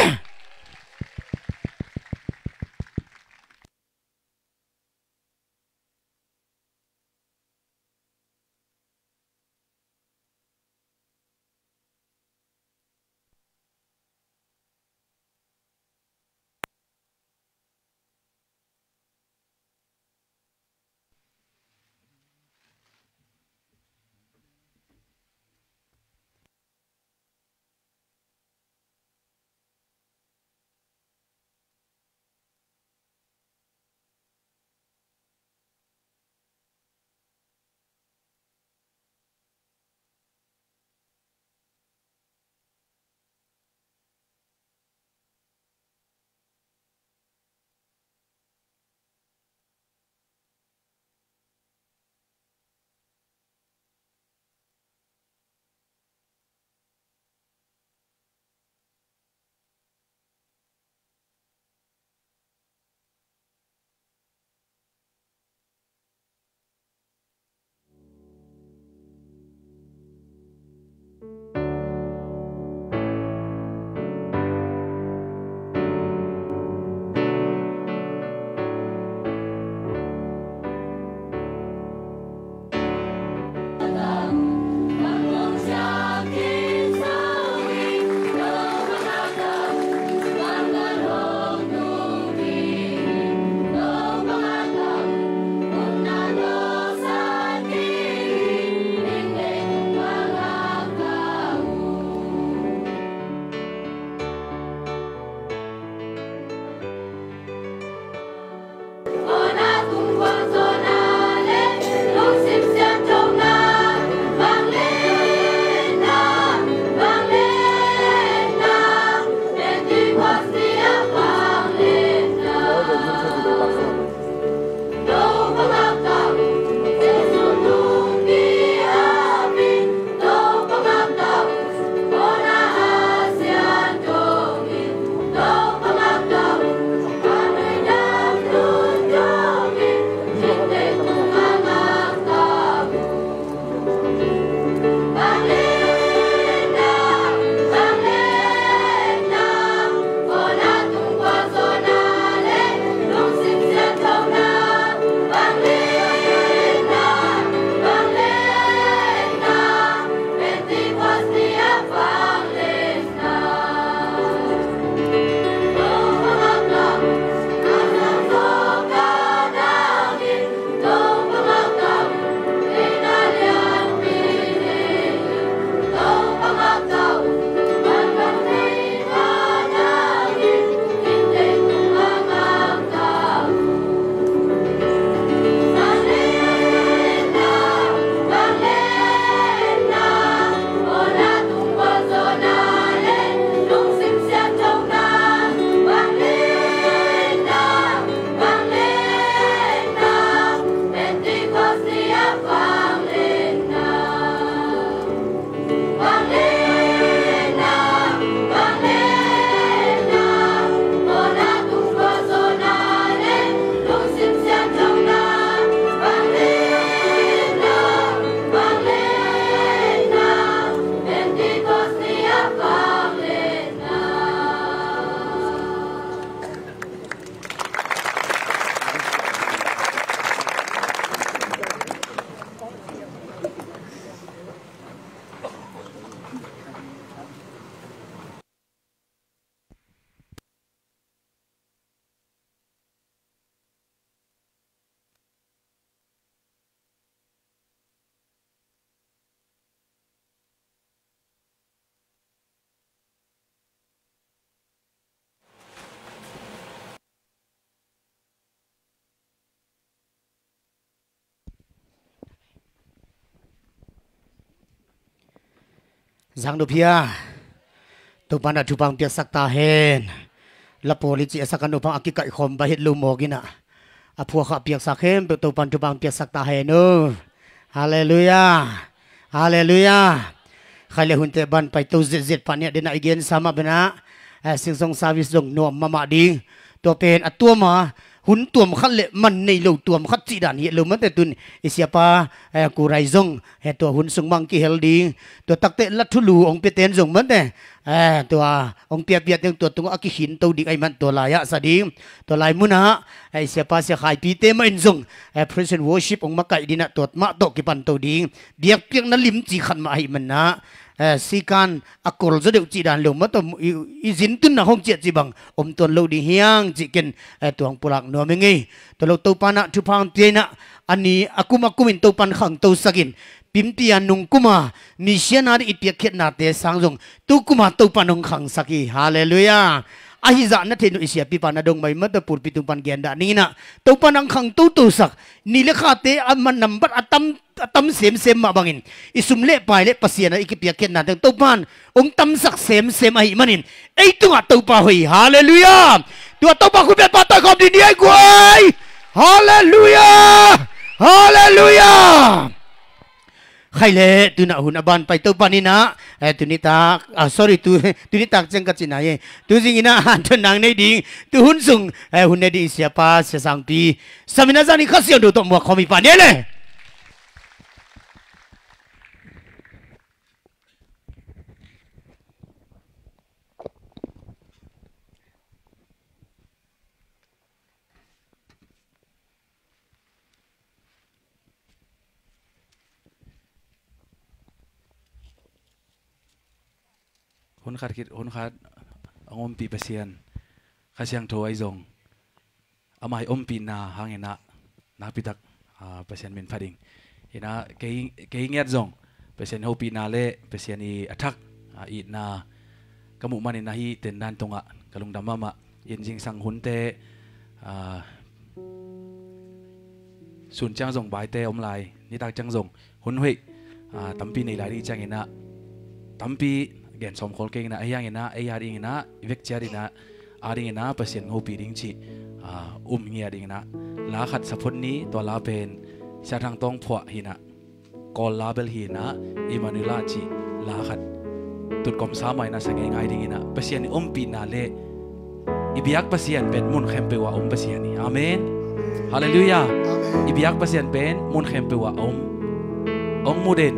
Zang nupi a, Topan a thupha piaksak ta hen. La pawl i ci a sak a nupi a kikaihkhawm ba het lo mawk in a, a phuakha piaksak hen peuh Topan thupha piaksak ta hen uh. Halleluiah. Halleluiah. Khai le hunte ban pai to zetzet pah nia dena i gensa mah bena, eh, singsong service zong nuam mahmah ding. Tua pen a tuama hun tuam khat le man nei lo tuam khat cih dan hi lo mate tun i siapa, eh, kurai zong he tua hun sung mang kihel ding. Tua takte la thulu ong piaten zong mate, eh, tua ong piapia teng tua tungah a kikhin to ding ahi man tua lai-ah sa ding. Tua lai munah, eh, i siapa sia khaipite mah in zong, eh, praise and worship ong makaih dinah tua mah tawh kipan to ding. Biakpiakna limci khat mah ahi manah, eh, sikan a kol zaw deuh cih dan lo mah tawh i, i zin tunna hong ciah cih bang om tuan lo ding hiang cih ken, eh, tuang pulak nuam i ngei. Tua lo Topan a thupha piainah a ni a kum a kumin Topan khangtosakin pimpi a nungkuma misiana ding i piakkhiatnate sang zong tukuma Topan hong khangsak hi. Halleluiah. Ahi zah na theih nuh i siapipa na dong mai mata pulpi tung pan gendah ninginah Topan hong khangtotosak ni le khate a man nambat a tam a tam semsem mah bangin i sum le pai le Pasian a i kipiakkhiatna teng Topan hong tamsak semsem ahi manin ei tungah Topa hoih. Halleluiah. Tua Topa khut beng pah tawi khawm dih ni ai guai. Halleluiah. Halleluiah. Khai le tunah hun a ban pai Topan inah, eh, tunitak, ah, sorry, tu, tunitak ciang ka cina ye. Tu zinginah han ton nang nei ding. Tu hun sung, eh, hun nei ding i siapa sia sangpi. Samina zani khasiang do tawh muak khawm i pa ne le. Hun khat khit hun khat a ompih Pasian Kha Siangtho ahi zong ama i ompihna hanginah nakpitak, ah, Pasian min phat ding. Inah kei, kei ngiat zong Pasian hopihna le Pasian i a thak, ah, itna ka muh manin ahi tendan tungah ka lungdam mahmah. In zingsang hunte, ah, sun ciang zong baite om lai, nitak ciang zong hun hoih, ah, tampi nei lai ding cianginah tampi gen sawm khol kenginah ahi hanginah ei a dinginah i vekcia dinah a dinginah Pasian hopih ding cih, ah, um ngia dinginah la khat saphot ni tua la pen Sia Thang Tawng phuah hinah Kawl la bel hinah Immanuel cih la khat tutkom sa mah inah sa ngeingai dinginah Pasian i ompihna le i biak Pasian pen mun khempeuh ah om Pasian hi. Amen. Halleluiah. Amen. I biak Pasian pen mun khempeuh ah om. Ong mu den.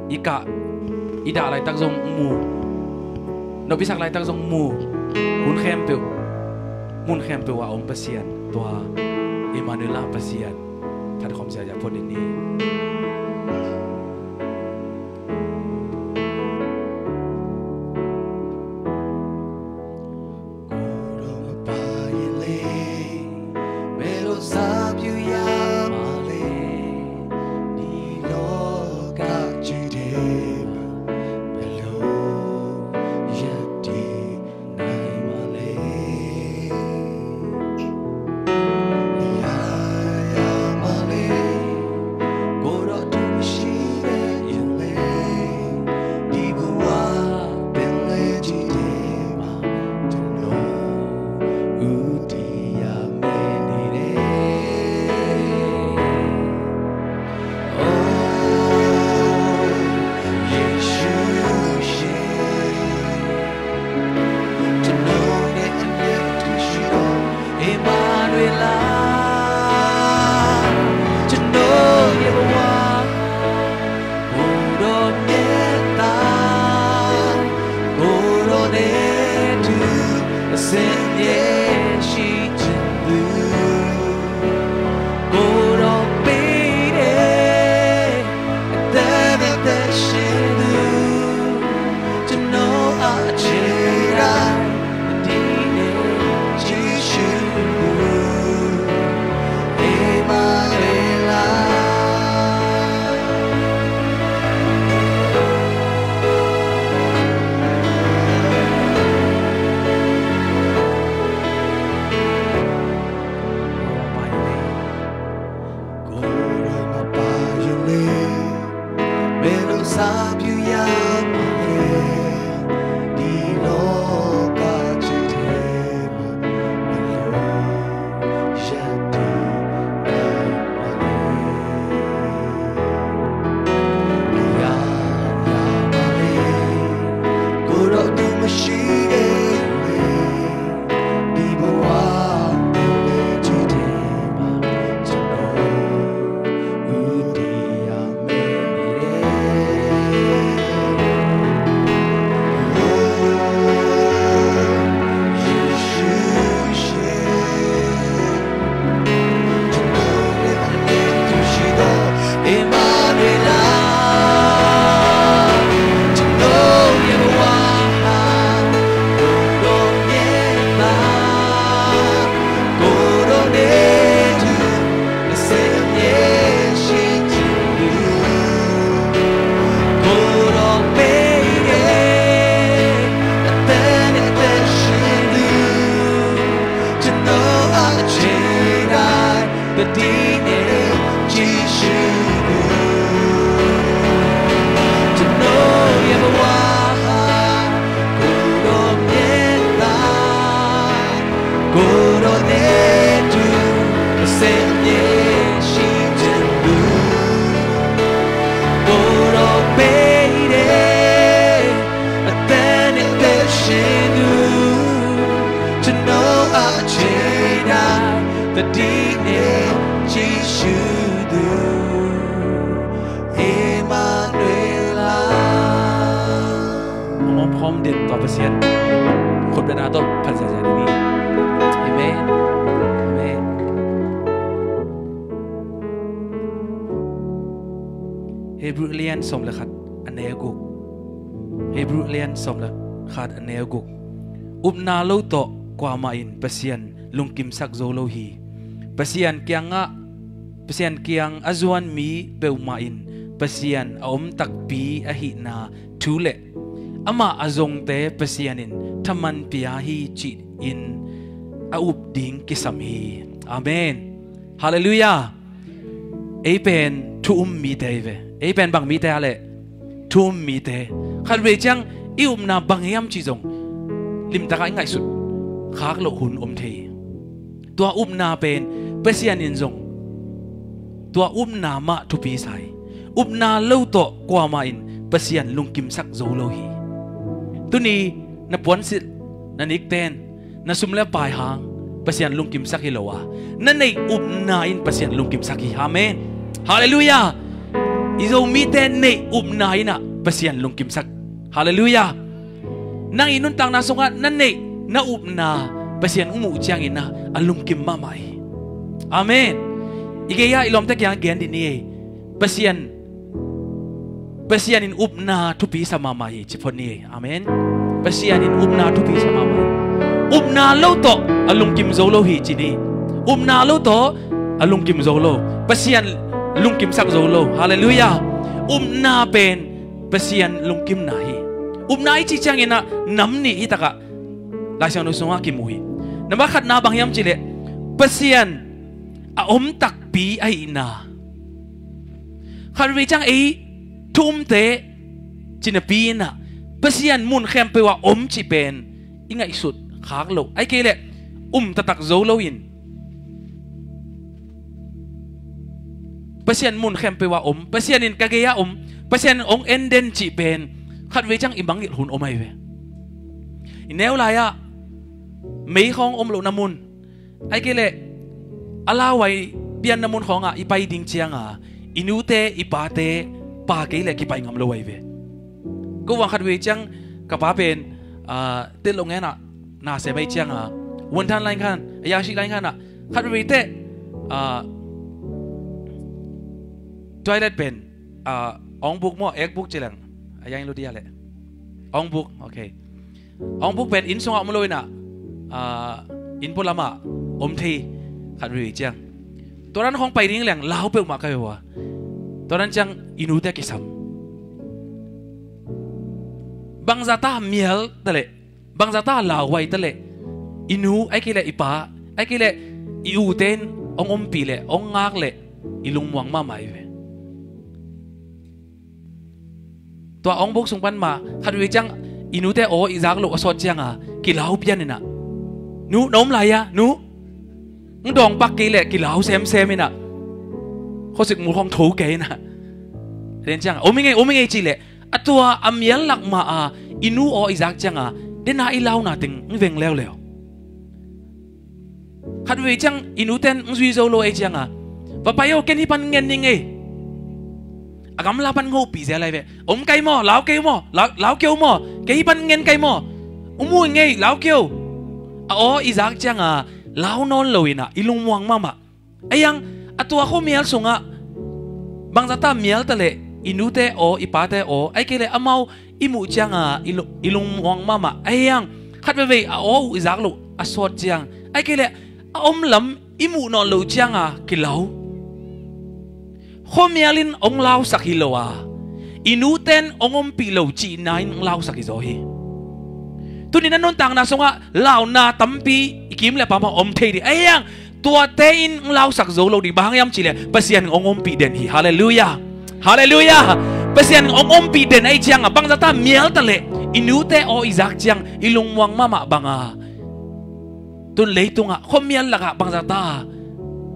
I kah i dah laitak zong mu. Nop i sak laitak zong mu. Mun khempeuh, mun khempeuh ah om Pasian tua Immanuel Pasian khat khawm sia ja phot in ni. Ka dih e Jesu du Emmanuel a. Hong om khawm den tua Pasian khutbetna tawh phat ziahziah ding hi. Amen. Amen. Hebrew lian sawm le khat a neu guk. Hebrew lian sawm le khat a neu guk. Upna lo tawh kuamah in Pasian lungkimsak zo lo hi. Pasian kiangah, Pasian kiang a zuan mi peuhmah in Pasian a om takpi ahihna thu le amah a zongte Pasian in thaman pia hi ci-in a up ding kisam hi. Amen. Halleluiah. Ei pen thu um mite hi ve. Ei pen bang mite a leh? Thu um mite. Khatvei ciang i upna bang hiam cih zong limtakah i ngaihsut khak loh hun om thei hi. Tua upna pen Pasian in zong tua upna mah thupi sa hi. Upna lo tawh kuamah in Pasian lungkimsak zo lo hi. Tuni na puansilh, na nikten, na sum le pai hang Pasian lungkimsak hi lo a, na neih upna in Pasian lungkimsak hi. Amen. Halleluiah. I Zomite neih upna in ah Pasian lungkimsak. Halleluiah. Nang i nuntakna sungah na neih, na upna Pasian hong muh ciangin ah a lungkim mahmah hi. Amen. I gei-ah i lawmte kiangah gen dih ni ei. Pasian Pasian in upna thupi sa mahmah hi ci phot ni. Amen. Pasian in upna thupi sa mahmah hi. Upna lo tawh a lungkim zo lo hi ci ni. Upna lo tawh a lungkim zo lo. Pasian lungkimsak zo lo. Halleluiah. Upna pen Pasian lungkimna hi. Upna i cih ciangin ah nam nih hi takah Lai Siangtho sungah kimu hi. Nambat khatna bang hiam cih leh Pasian a om takpi ahihna. Khatvei ciang ei thu umte ci napi in ah Pasian mun khempeuh ah om cih pen i ngaihsut khak loh, ahih kei leh um taktak zo loin Pasian mun khempeuh ah om, Pasian in ka gei-ah om, Pasian in hong en den cih pen khatvei ciang i mangngilh hun om ahi ve. I neu lai-ah mei khawng om lohna mun, ahih kei leh a lauhuai pianna mun khawngah i pai ding cianga i nute i pate pa kei leh kipai ngam lo ahi ve. Ko vang khatvei ciang ka pa pen, ah, tel lo ngenah na sem ahi cianga, wanthan lain khan, a yasi lain khanah khatvei teh, ah, toilet pen, ah, awng buk maw, ek buk ci leng a yang lo dia leh, awng buk, okay. Awng buk pen inn sungah om lo inah, ah, inn pualamah om thei khatvei ciang. Tua dan khawng pai ding leng lau peuhmah ka hi uh a. Tua dan ciang i nute kisam. Bangzahta mial ta leh, bangzahta lauhuai ta leh, i nu, ahih kei leh i pa, ahih kei leh i ute in hong ompih leh, hong ngak leh, i lungmuang mahmah hi ve. Tua awng buk sung pan mah khatvei ciang i nute aw i zak loh a sawt cianga kilau pian inah, nu, na om lai-a, nu? Ng dawng pak kei leh kilau semsem inah, khuasik mul khawng tho kei inah, den cianga, om i ngei, om i ngei cih leh, a tua a mial lak mah a i nu aw i zak cianga dena i launa teng ng veng leuleu. Khatvei ciang i nute in ng zui zo lo ei cianga, va pai o, ken hih pan ngen ning ei. A gamla pan ngohpih zel lai ve. Om kai maw, lau kei maw, lau, lau kei o maw, kei hih pan ngen kai maw. Um uh i ngei, lau kei o. A aw i zak cianga lau nawn lo inah i lungmuang mahmah. Ahi hang a tua khuamial sungah bangzahta mial ta leh i nute aw, i pate aw, ahih kei leh amau i muh cianga i lu-, i lungmuang mahmah. Ahi hang khat veivei a aw uh i zak loh a sawt ciang, ahih kei leh a omlam i muh nawn loh cianga kilau. Khuamial in hong lausak hi lo a, i nute in hong ompih lo cihna in hong lausak hi zaw hi. Tuni na nuntakna sungah launa tampi i kim le pam ah om thei ding. Ahi hang tuate in hong lausak zo lo ding. Bang hang hiam cihleh Pasian in hong ompih den hi. Halleluiah. Halleluiah. Pasian in hong ompih den ahih cianga bangzahta mial ta leh i nute aw i zak ciang i lungmuang mahmah banga, tun leitungah khuamial lakah bangzahta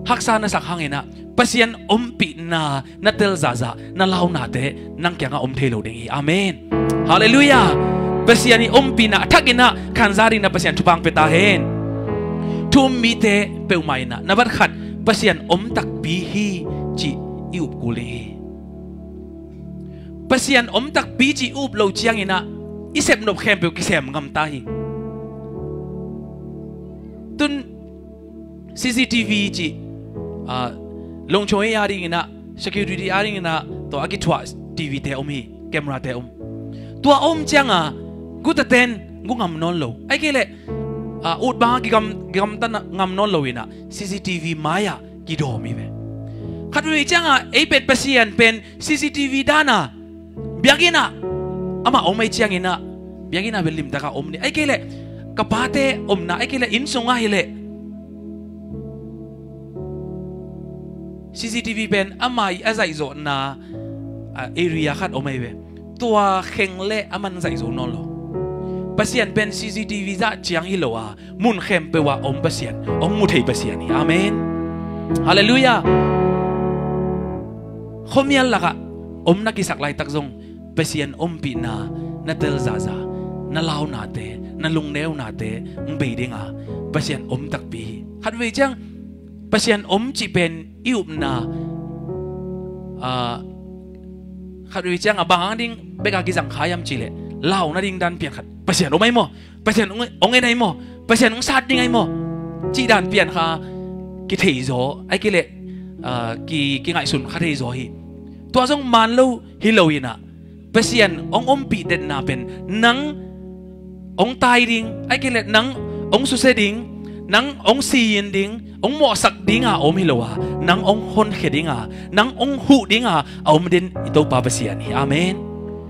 haksa na sak hanginah Pasian ompihna na tel zahzah na launate nang kiangah om thei lo ding hi. Amen. Halleluiah. Pasian i ompihna a thakinah khanza dingin Pasian thupha pia ta hen. Thu um mite peuhmah in ah, na bat khat, Pasian om takpi hi cih i up kul ding hi. Pasian om takpi cih i up lo ciangin ah, i sepnop khempeuh kisem ngam ta hi. Tun C C T V cih, ah, lungchong ei a dingin ah, security a dingin ah, tua a kithuah T V te om hi, camera te om. Tua om ciangin ah, guta ten gu ngam nawn lo. Ahih kei leh, ah, ut bang a kigam, gamta ngam nawn lo in ah, C C T V mai-ah kidawm hi ve. Khat vei ciangin ah, ei pen Pasian pen C C T V dan a, biakinn ah amah om ei ciangin ah, biakinn ah bel limtak a om ni. Ahih kei leh, ka pate omna, ahih kei leh inn sungah hi leh, C C T V pen amah i a zaihzawhna, ah, area khat om ei ve. Tua kheng leh aman zaih zo nawn lo. Pasian pen C C T V zah ciang hi lo a, mun khempeuh ah om Pasian, hong mu thei Pasian hi. Amen. Halleluiah. Khuamial lakah om na kisak laitak zong, Pasian ompihna na tel zahzah, na launate, na lungneunate hong bei ding a, Pasian om takpi hi. Khat vei ciang, Pasian om cih pen i upna, ah, khat vei ciang a bang hang ding bek a kizang kha hiam cih leh, lau nading dan pian khat, Pasian om ai maw? Pasian hong, hong en ai maw? Pasian hong sat ding ai maw? Cih dan pian kha kithei zaw, ahih kei leh, ah, ki, kingaihsun kha thei zaw hi. Tua zong man lo hi lo in ah, Pasian hong ompih detna pen nang hong tai ding, ahih kei leh nang hong susia ding, nang hong siyin ding, hong mawhsak ding a om hi lo a, nang hong honkhia ding a, nang hong huh ding a, a om den i Topa Pasian hi. Amen.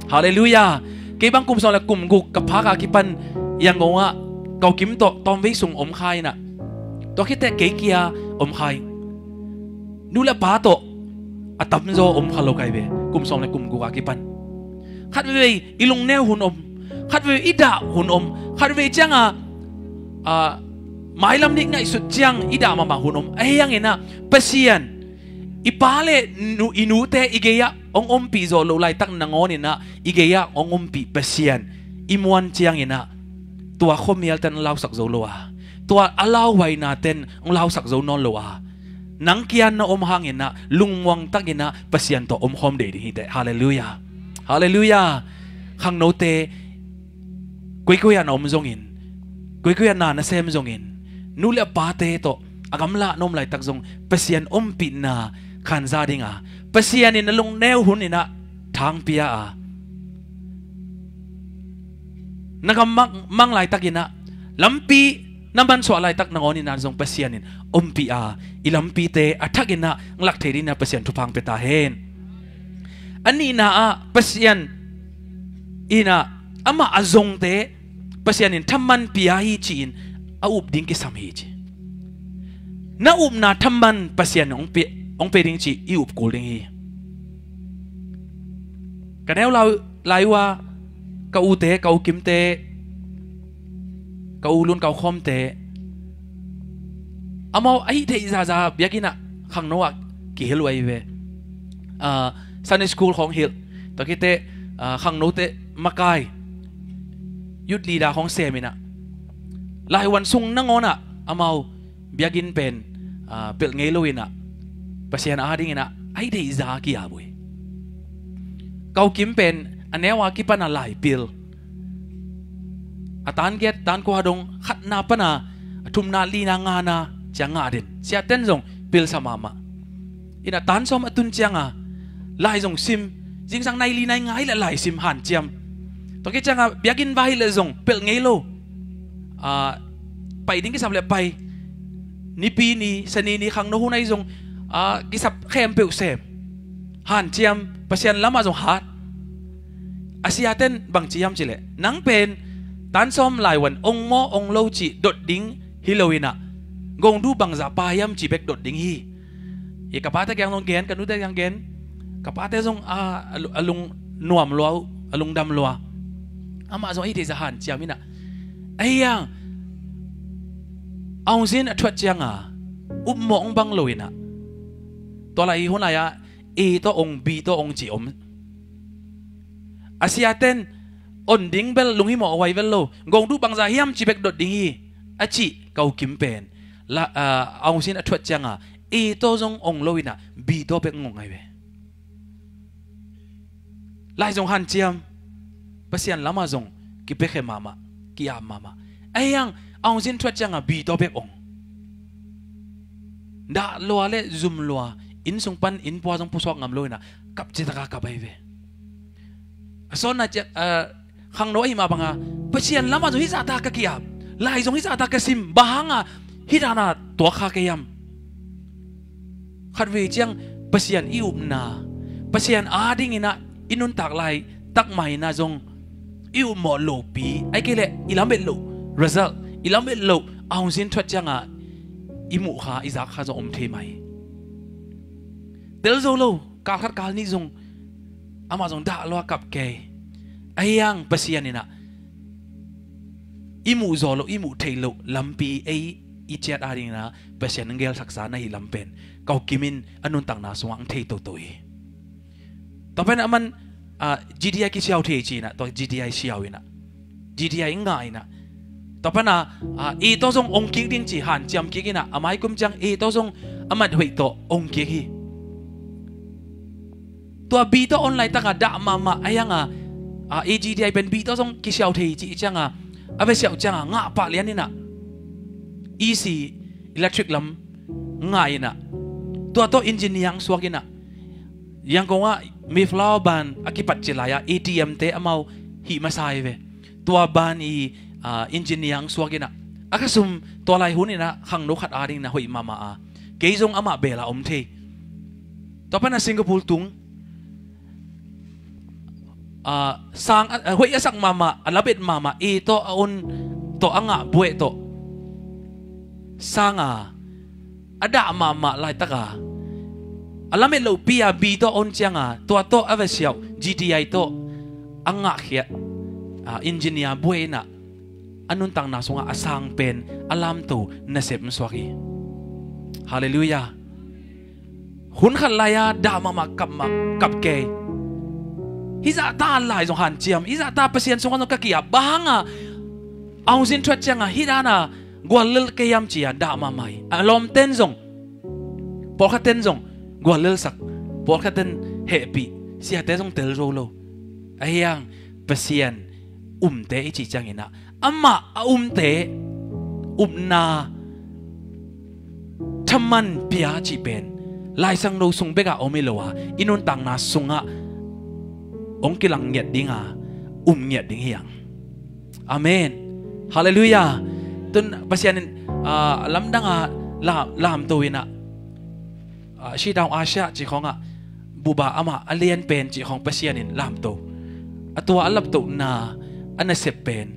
Halleluiah. Kei bang kum sawm le kum guk ka phak a kipan Yangon ah ka u Kim tawh tawmvei sung om kha in ah, tua khit teh kei kia om kha hi. Nu le pa tawh a tamzaw om kha lo ka hi ve, kum sawm le kum guk a kipan. Khat vei i lungneu hun om, khat vei i dah hun om, khat vei ciang a, ah, mailam nih ngaihsut ciang i dah mahmah hun om. Ahi hangin ah, Pasian, i pa le nu, i nute i gei ah hong ompih zawh loh laitak nangawn in ah, i gei ah hong ompih Pasian i muan ciangin ah, tua khuamial ten hong lausak zo lo a, tua a lauhuaina ten hong lausak zo nawn lo a, nang kiang na om hangin ah, lungmuang takin ah Pasian tawh omkhawm dei ding hi teh. Halleluiah. Halleluiah. Khangnote, koikoi ah na om zongin, koikoi ah na na sem zongin, nu le pate tawh a gamla na om laitak zong, Pasian ompihna khanza ding a, Pasian in na lungneu hun in ah thangpia a, na gam mang, mang laitakin ah, lampi na mansuah laitak nangawn in ah zong Pasian in ompih a, i lampite a thakin ah hong lak thei ding in ah Pasian thupha hong pia ta hen. A nihna ah, Pasian in ah amah a zongte Pasian in thaman pia hi ci-in a up ding kisam hi ci. Na upna thaman Pasian hong pia, hong pia ding cih i up kul ding hi. Ka neu lai, lai uh a, ka ute, ka u Kimte, ka u Lun, ka u Khawmte, amau a hih theih zahzah biakinn ah khangno ah kihilh uh ahi ve. Ah, Sunday school khawng hilh, tua khit teh, ah, khangnote makai, youth leader khawng sem in ah, laivuan sung nangawn ah amau biakinn pen, ah, pelh ngei lo in ah, Pasian a dingin ah a hih theih zah ki-ap uh hi. Ka u Kim pen a neu a kipan a lai pil, a tan giat, tan kua dong, khatna pan a thumna, lina, ngana ciang ngah den. Siate'n zong pilsa mahmah. In ah tan sawm a tun ciang a lai zong sim, zingsang nai li nai nga hi leh lai sim hanciam. Tua khit ciang a biakinn vai hi leh zong pelh ngei lo. Ah, pai ding kisap leh pai. Nipi ni, Sani ni, khangno hun ahi zong, ah, kisap khempeuh sem. Hanciam, Pasian lamah zong hat. A siate'n bangci hiam cih leh, nang pen tan sawm laivuan ong maw ong lo cih dot ding hi lo in ah, gong duh bangzah pa hiam cih bek dot ding hi. I ka pate kiang zong gen, ka nute kiang gen. Ka pate zong a, a lu-, a lungnuam lua uh, a lungdam lua. Amah zong a hih theih zah hanciam in ah, ahi hang a hong zin a thuat ciang a, upmawh hong bang lo in ah, tua lai hun lai ah A tawh ong, B tawh ong cih om. A siate'n on ding bel lunghimawh huai vel lo, gong duh bangzah hiam cih bek dot ding hi, a cih ka u Kim pen la, ah, aungsin a thuat cianga A tawh zong ong lo inah B tawh bek ong ong ai ve. Lai zong hanciam, Pasian lamah zong kipekhe mahmah, ki-ap mahmah. Ahi hang aungsin thuat cianga B tawh bek ong. Dah lua le zum lua, inn sung pan inn pua zong pusuak ngam lo inah kap citaka kap ai ve. A sawnna ciat, ah, khangno ahi mah banga Pasian lamah zong hih zahta ka ki-ap, lai zong hih zahta ka sim, bang hanga hih dana tuak kha kei hiam? Khatvei ciang Pasian i upna, Pasian adinginah i nuntak lai takmah inah zong i upmawh lohpi, ai kei leh i lamet loh result, i lamet loh aungsin thuat cianga i muh kha, i zak kha zong om thei mai. Tel zo lo, kal khat kal nih zong amah zong dah lua kap kei. Ahi hang Pasian inah i muh zaw loh, i muh theih loh lampi ei i ciat adinginah Pasian in gelsaksa na hih lam pen ka ukim in a nuntakna sungah ang thei toto hi. Tua pen aman, ah, G D I kisiau thei ci inah, tua G D I siau inah, G D I ngah inah, tua pana, ah, A tawh zong ong kik ding ci hanciam kik inah, a maikum ciang A tawh zong a mat hoih tawh ong kik hi. Tua B tawh on laitaka dah mahmah ahi hanga, ah, A G D I pen B tawh zong kisiau thei ci cianga a va siauh cianga ngah pah lian inah E C, electric lam ngah inah, tua tawh engineer ang suak inah, Yangon ah Mayflower ban a kipat ci lai-a A T M te amau hih masa hi ve. Tua ban i, ah, engineer ang suak inah, a khasum tua lai hun inah khangno khat ading inah hoih mahmah a, kei zong amah bela om thei. Tua pana Singapore tung, ah, sang, ah, hoih a sak mahmah, a labet mahmah, A tawh a on tawh a ngah buaih tawh sanga a dah mahmah laitaka a lamet lohpi a B tawh a on cianga tua tawh a va siauh G D I tawh a ngahkhiat, ah, engineer buaih inah a nuntakna sungah a sang pen a lamto nasep suak hi. Halleluiah. Hun khat lai-a dah mahmah kap mah kap kei. Hih zahta lai zong hanciam, hih zahta Pasian sungah zong ka ki-ap, bang hanga aungsin thuat cianga hih dana guallel kei hiam ci-a dah mahmah hi. A lawmten zong, pawlkhatten zong guallelsak, pawlkhatten hehpih, siate zong tel zo lo. Ahi hang Pasian umte i cih cianginah amah a umte upna thaman pia cih pen Laisangno sung bekah om hi lo a, i nuntakna sungah hong kilang ngiat dinga um ngiat ding hi hang. Amen. Halleluiah. Tun Pasian in, ah, lamdanga la, lamto inah, ah, Shutdown Asia cih khawngah buba amah a lian pen cih khawng Pasian in lamto. A tua a laptohna a nasep pen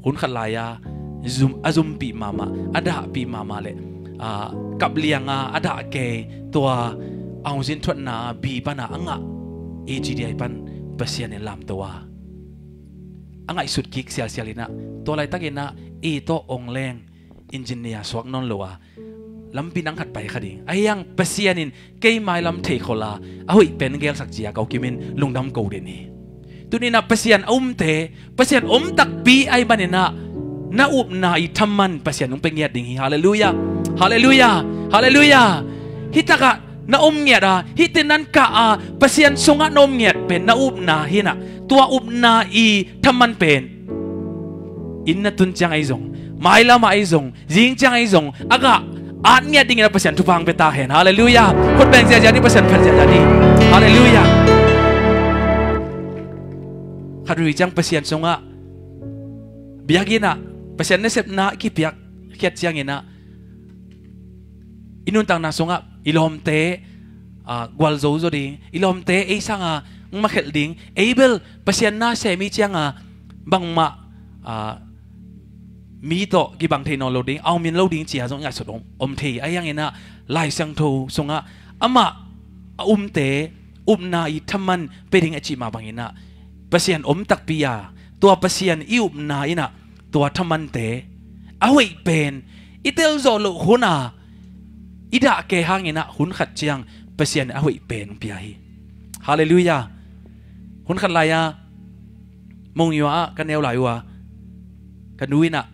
hun khat lai-a zum, a zumpih mahmah, a dahpih mahmah le, ah, kaplianga a dah kei tua aungsin thuatna B pana a ngah A G D I pan Pasian in lamto a, a ngaihsut kik sialsial inah, tua laitakinah A tawh ong leng engineer suak nawn lo a, lampi nang khat pai kha ding. Ahi hang Pasian in kei mailam theikhol a, a hoih pen gelsak ci-a ka ukim in lungdam ko den hi. Tuninah Pasian a umte, Pasian om takpi ahi maninah na upna i thaman Pasian hong pia ngiat ding hi. Halleluiah. Halleluiah. Halleluiah. Hih takah na om ngiat a, hih tinan kah a Pasian sungah na om ngiat pen na upna hinah, tua upna i thaman pen inn na tun ciang ahi zong, mailamah ahi zong, zing ciang ahi zong, a gah at ngiat dingin a Pasian thupha hong pia ta hen. Halleluiah. Khut beng ziahziah ni, Pasian phat ziahziah ni. Halleluiah. Khatvei ciang Pasian sungah biakinnah, Pasian nasepna i kipiak khiat cianginah i nuntakna sungah i lawmte, ah, gualzo zaw ding, i lawmte ei sanga makhelh ding, ei bel Pasian na sem i cianga bangmah, ah, mi tawh kibang thei nawn lo ding, a om in lo ding ci-a zong i ngaihsut om, om thei. Ahi hanginah Lai Siangtho sungah amah a umte upna i thaman pia ding a cih mah banginah Pasian om takpi a, tua Pasian i upna inah tua thamante a hoih pen i telzawh loh huna i dah kei hanginah hun khat ciang Pasian a hoih pen pia hi. Halleluiah. Hun khat lai-a Monywa ah ka neu lai uh a, ka nu inah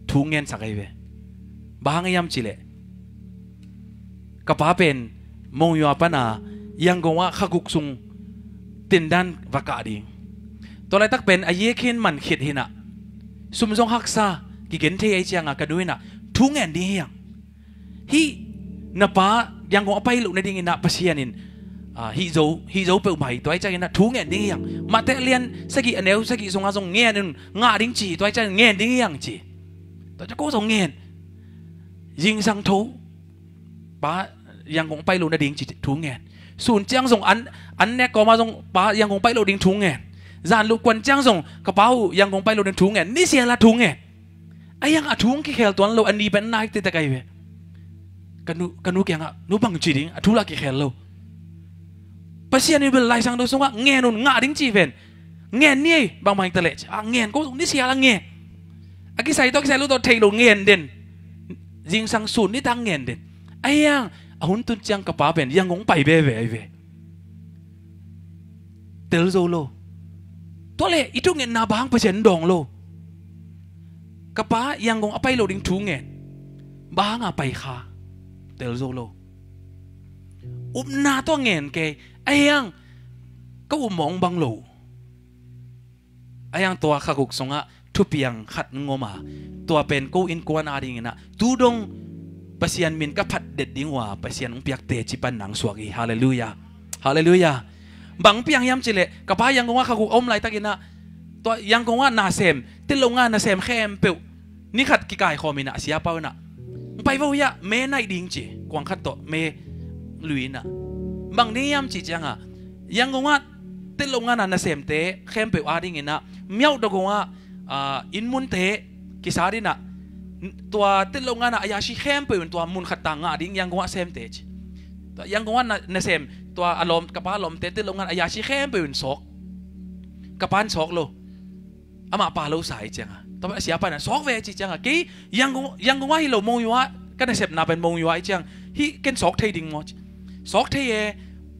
thu ngensak ahi ve. Bang hang hiam cih leh ka pa pen Monywa pana Yangon ah khaguk sung tendan va kah ding. Tua laitak pen a yekhin man khit hi-in ah, sum zong haksa, kigen thei ahih ciangin ka nu in ah thu ngen ding hi hang. Hih na pa Yangon a pai loh nadingin ah Pasian in, ah, hih zo, hih zo peuhmah hi, tua ahih ciangin ah thu ngen ding hi hang. Matthai a lian sagih a neu sagih sungah zong ngen un, ngah ding ci, tua ahih ciangin ngen ding hi hang ci. Tua ciang ko zong ngen. Zingsang tho pa Yangon pai loh nading ci thu ngen. Sun ciang zong an, an nek kawmah zong pa Yangon pai loh ding thu ngen. Zan luh kuan ciang zong ka pa uh Yangon pai loh ding thu ngen. Nisial a thu ngen. Ahi hang a thu hong kikhel tuan lo, a ni pen nai tektek ahi ve. Ka nu, ka nu kiangah, nu bang ci ding, a thu lah kikhel lo. Pasian in bel Lai Siangtho sungah ngen un, ngah ding ci ven. Ngen ni ei, bangmah hi ta leh ci. A ngen, ko zong nisial a ngen. A kisai tawh, kisai lo tawh thei lo, ngen den. Zingsang sun nitak ngen den. Ahi hang a hun tun ciang ka pa pen Yangon pai veve ahi ve. Tel zo lo. Tua leh i thungetna bang hang Pasian dawng lo. Ka pa Yangon a pai loh ding thu ngen. Bang hanga pai kha. Tel zo lo. Upna tawh ngen kei. Ahi hang ka upmawh bang lo. Ahi hang tua khaguk sungah thupiang khat ngom a, tua pen ko innkuan adingin ah tu dong Pasian min ka phat det ding uh a, Pasian hong piak teci pan nang suak hi. Halleluiah. Halleluiah. Bang piang hiam cih leh ka pa Yangon ah khaguk a om laitakin ah, tua Yangon ah nasem, Tetlong ah nasem khempeuh ni khat kikaikhawm in ah, a siapa un ah, hong pai vo hiah, me naih ding ci, kuang khat tawh me lui in ah. Bang ding hiam cih ciangah, Yangon ah Tetlong ah nasemte khempeuh adingin ah, Myauk Dogong ah, ah, innmunte kisat in ah, tua Tetlong ah a yashi khempeuh in tua mun khat ta ngah ding, Yangon ah semte ci. Tua Yangon ah na, nasem, tua a lawm, ka pa lawmte Tetlong ah a yashi khempeuh in sawk. Ka pa in sawk lo. Amah pa lo sa ahih ciangah, tua a siapa in ah sawk ve ci ciangah, kei Yangon, Yangon ah hi lo, Monywa, ka nasepna pen Monywa ahih ciang, hih ken sawk thei ding maw ci. Sawk thei e,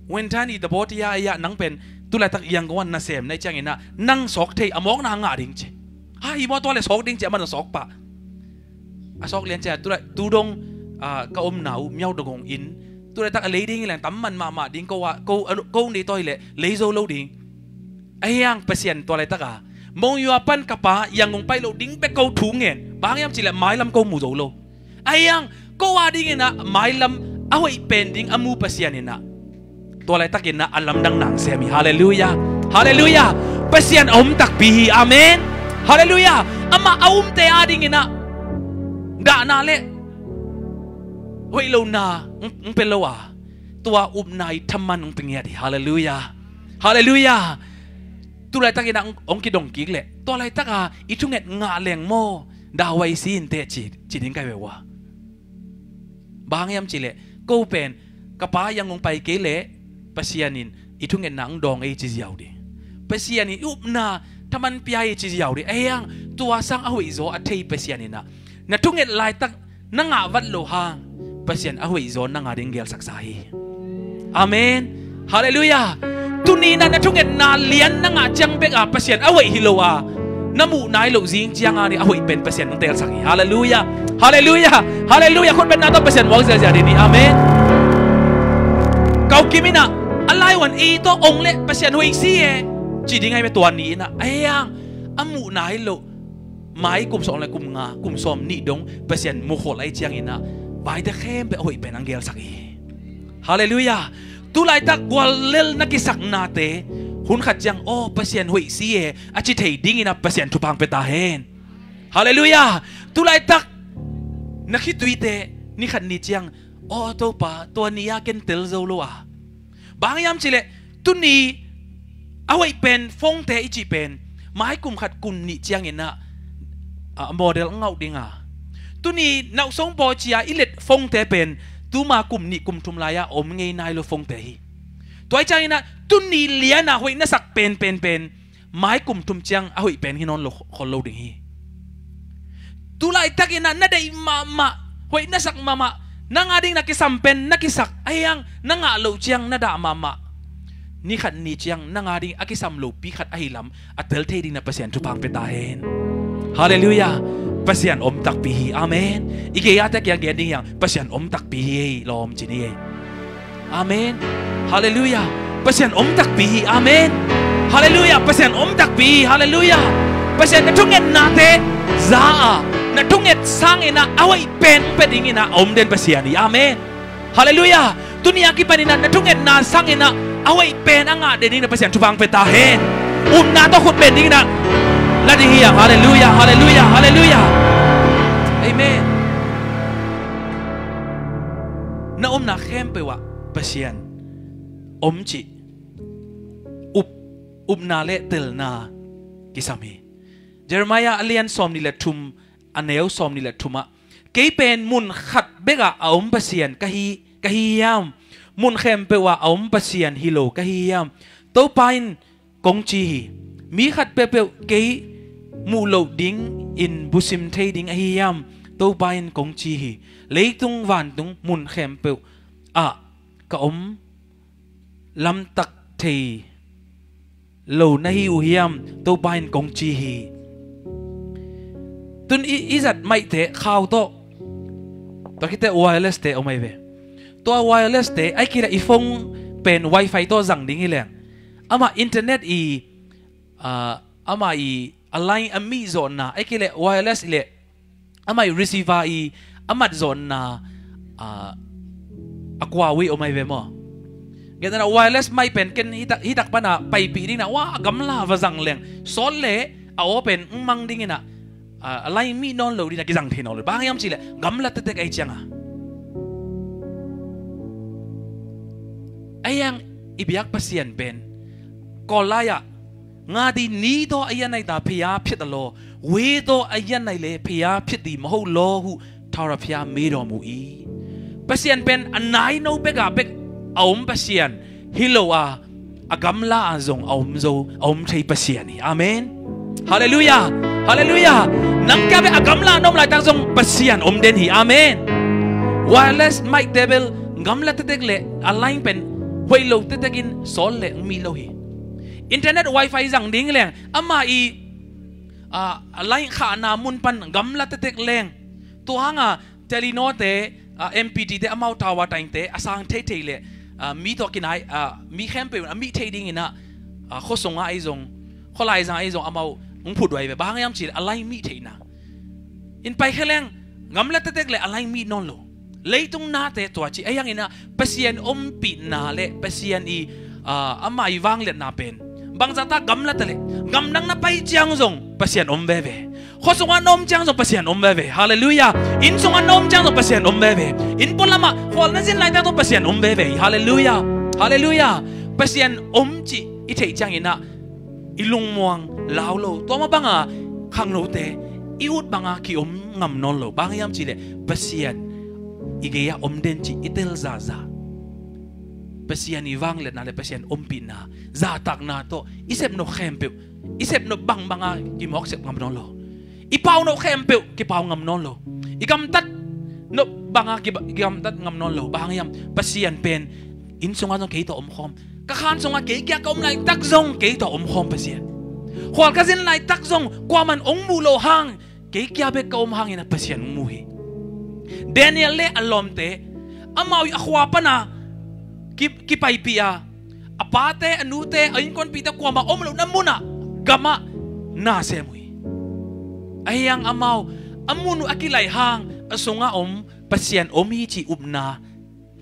Wintani Dabotia, nang pen tu laitak Yangon ah nasem na hih ciangin ah, nang sawk thei, a mawkna ngah ding ci. Ha, hi maw, tua leh sawk ding ci, amah na sawk pah. A sawk lian ciah, tu lai, tu dong, ah, ka omna uh Myauk Dogong inn, tu laitak a lei ding hi leng tam man mahmah ding, ko ah, ko, ko nei tawh hi leh lei zo lo ding. Ahi hang Pasian tua laitak a, Monywa pan ka pa Yangon pai loh ding bek ko thu ngen. Bang hang hiam cih leh mailam ko mu zo lo. Ahi hang ko adingin ah mailam a hoih pen ding a mu Pasian in ah, tua laitakin ah a lamdang nang sem hi. Halleluiah. Halleluiah. Pasian a om takpi hi. Amen. Halleluiah. Amah a umte adingin ah dahna le hoih lohna hong, hong pia lo a, tua upna i thaman hong pia ngiat hi. Halleluiah. Halleluiah. Tu laitakin ah hong, hong kidong kik leh, tua laitak a i thunget ngah leng maw, dah huai si inteh ci, ci ding ka hi ve ua. Bang hang hiam cih leh, ko pen ka pa Yangon pai kei leh Pasian in i thungetna hong dawng ei ci ziau ding. Pasian in i upna thaman pia ei ci ziau ding. Ahi hang tua sang a hoihzaw a thei Pasian in ah, na thunget laitak na ngah vat loh hang Pasian a hoihzaw nang ading gelsaksa hi. Amen. Halleluiah. Tuni in ah na thungetna lian na ngah ciang bek a Pasian a hoih hi lo a, na muh nai loh zing ciang a ni a hoih pen Pasian hong telsak hi. Halleluiah. Halleluiah. Halleluiah. Khut betna tawh Pasian muak ziahziah ding hi. Amen. Kau kim in ah a laivuan ei tawh ong leh Pasian hoih si e ci ding ahi ve tua ni in ah. Ahi hang a muh nai loh, mai kum sawm le kum nga, kum sawm nih dong Pasian mukhol ahih ciangin ah, vaite khempeuh a hoih pen hong gelsak hi. Halleluiah. Tu laitak guallel na kisaknate, hun khat ciang, aw, Pasian hoih si e, a ci thei dingin ah Pasian thupha hong pia ta hen. Halleluiah. Tu laitak na khituite ni khat ni ciang, aw Topa, tua ni a ken tel zo lo a. Bang hang hiam cih leh, tuni a hoih pen phone-te i cih pen, mai kum khat kum nih ciangin ah, ah, model hong ngah ding a. Tuni nauhsong bawl ci a i let phone-te pen, tuma kum nih kum thum lai-a om ngei nai lo phone-te hi. Tua ahih ciangin ah, tuni lian a hoih na sak pen, pen, pen, mai kum thum ciang a hoih pen hi nawn lo, khol lo ding hi. Tu laitakin ah na deih mahmah, hoih na sak mahmah, nang ading na kisam pen na kisak, ahi hang na ngah loh ciang na dah mahmah, ni khat ni ciang nang ading a kisam lopi khat ahi lam a tel thei dingin ah Pasian thupha hong pia ta hen. Halleluiah. Pasian om takpi hi. Amen. I gei-ate kiang gen ding hiang, Pasian om takpi hi ei, lawm ci ni ei. Amen. Halleluiah. Pasian om takpi hi. Amen. Halleluiah. Pasian om takpi hi. Halleluiah. Pasian na thungetnate za a, na thunget sangin ah a hoih pen pia dingin ah a om den Pasian hi. Amen. Halleluiah. Tuni a kipanin ah na thungetna sangin ah a hoih pen a ngah den dingin ah Pasian thupha pia ta hen. Upna tawh khut beng dingin ah la ding hiang. Halleluiah. Halleluiah. Halleluiah. Amen. Na omna khempeuh ah Pasian om cih up, upna le telna kisam hi. Jeremiah a lian sawmnih le thum, a neu sawmnih le thum ah, kei pen mun khat bekah a om Pasian ka hi, ka hi hiam? Mun khempeuh ah a om Pasian hi lo ka hi hiam? Topa in kong ci hi. Mi khat peuhpeuh kei muh loh dingin busim thei ding ahi hiam? Topa in kong ci hi. Leitung vantung mun khempeuh ah ka om lamtak thei lo na hi uh hiam? Topa in kong ci hi. Tun i, i zat maihte khau tawh, tua khite wireless te om ahi ve. Tua wireless te ai kile i phone pen wifi tawh zang ding hi leng, amah internet i, ah, amah i a line a mih zawhna ai kile wireless i le amah i receiver i a mat zawhna, ah, a kua uh i om ahi ve maw? Ngetna wireless maih pen ken hitak, hitak pana paipih dingin ah, wa, a gamla va zang leng sawt le a aw pen ng mang dingin ah, ah, a line mih nawn lo dingin ah kizang thei nawn lo. Bang hiam cih leh gamla tektek ahi cianga. Ahi hang i biak Pasian pen Kawl lai-ah, ငါသည် နည်းသော အရပ်၌သာ ဘုရားဖြစ်သလော။ ဝေးသော အရပ်၌လည်း ဘုရားဖြစ်သည် မဟုတ်လောဟု ထာဝရဘုရား မေးတော်မူ၏။ Pasian pen a naino bek ah bek a om Pasian hi lo a, a gamla ah zong a om zo, a om thei Pasian hi. Amen. Halleluiah. Halleluiah. Nang kiang bek a gamla ah na om laitak zong Pasian om den hi. Amen. Wireless maihte bel gamla tektek le a line pen hoih lo tektek in sawt le ng mih lo hi. Internet wifi zang ding leng amah i, ah, a line khahna mun pan gamla tektek leng, tua hanga Telenor te, ah, M P T te, amau tower taingte a sang theithei le, ah, mi tawh kinai, ah, mi khempeuh in a mih thei dingin ah, ah, khuasung ah ahi zong, khualai zang ah ahi zong amau ng phut uh ahi ve. Bang hang hiam cih leh a line mih theihna in paikhia leng gamla tektek le a line mih nawn lo. Leitung nate tua ci ahi hangin ah Pasian ompihna le Pasian i, ah, amah i vangliatna pen bangzah ta gamla ta le, gamdang na pai ciang zong Pasian om veve. Khuasung ah na om ciang zong Pasian om veve. Halleluiah. Inn sungah na om ciang zong Pasian om veve. Inn pualamah khual na zin laitak zong Pasian om veve. Halleluiah. Halleluiah. Pasian om cih i theih ciangin ah i lungmuang lau lo. Tua mah banga khangnote i ut banga kiom ngam nawn lo. Bang hiam cih leh Pasian i gei-ah om den cih i tel zahzah. Pasian i vangliatna le Pasian ompihna, zahtakna tawh i sepnop khempeuh, i sepnop bangbanga kimawk sep ngam nawn lo. I paunop khempeuh kipau ngam nawn lo. I gamtat nop banga kiba-, kigamtat ngam nawn lo. Bang hang hiam? Pasian pen inn sungah zong kei tawh omkhawm. Ka khan sungah kei kia ka om laitak zong kei tawh omkhawm Pasian. Khual ka zin laitak zong kuaman ong muh loh hang, kei kia bek ka om hangin a Pasian mu hi. Daniel le a lawmte, amau a khua pana ki, kipaipih a, a pate, a nute, a innkuanpihte kuamah om lohna munah, gamah na sem uh hi. Ahi hang amau a mun uh a kilaih hang a sungah om Pasian om hi cih upna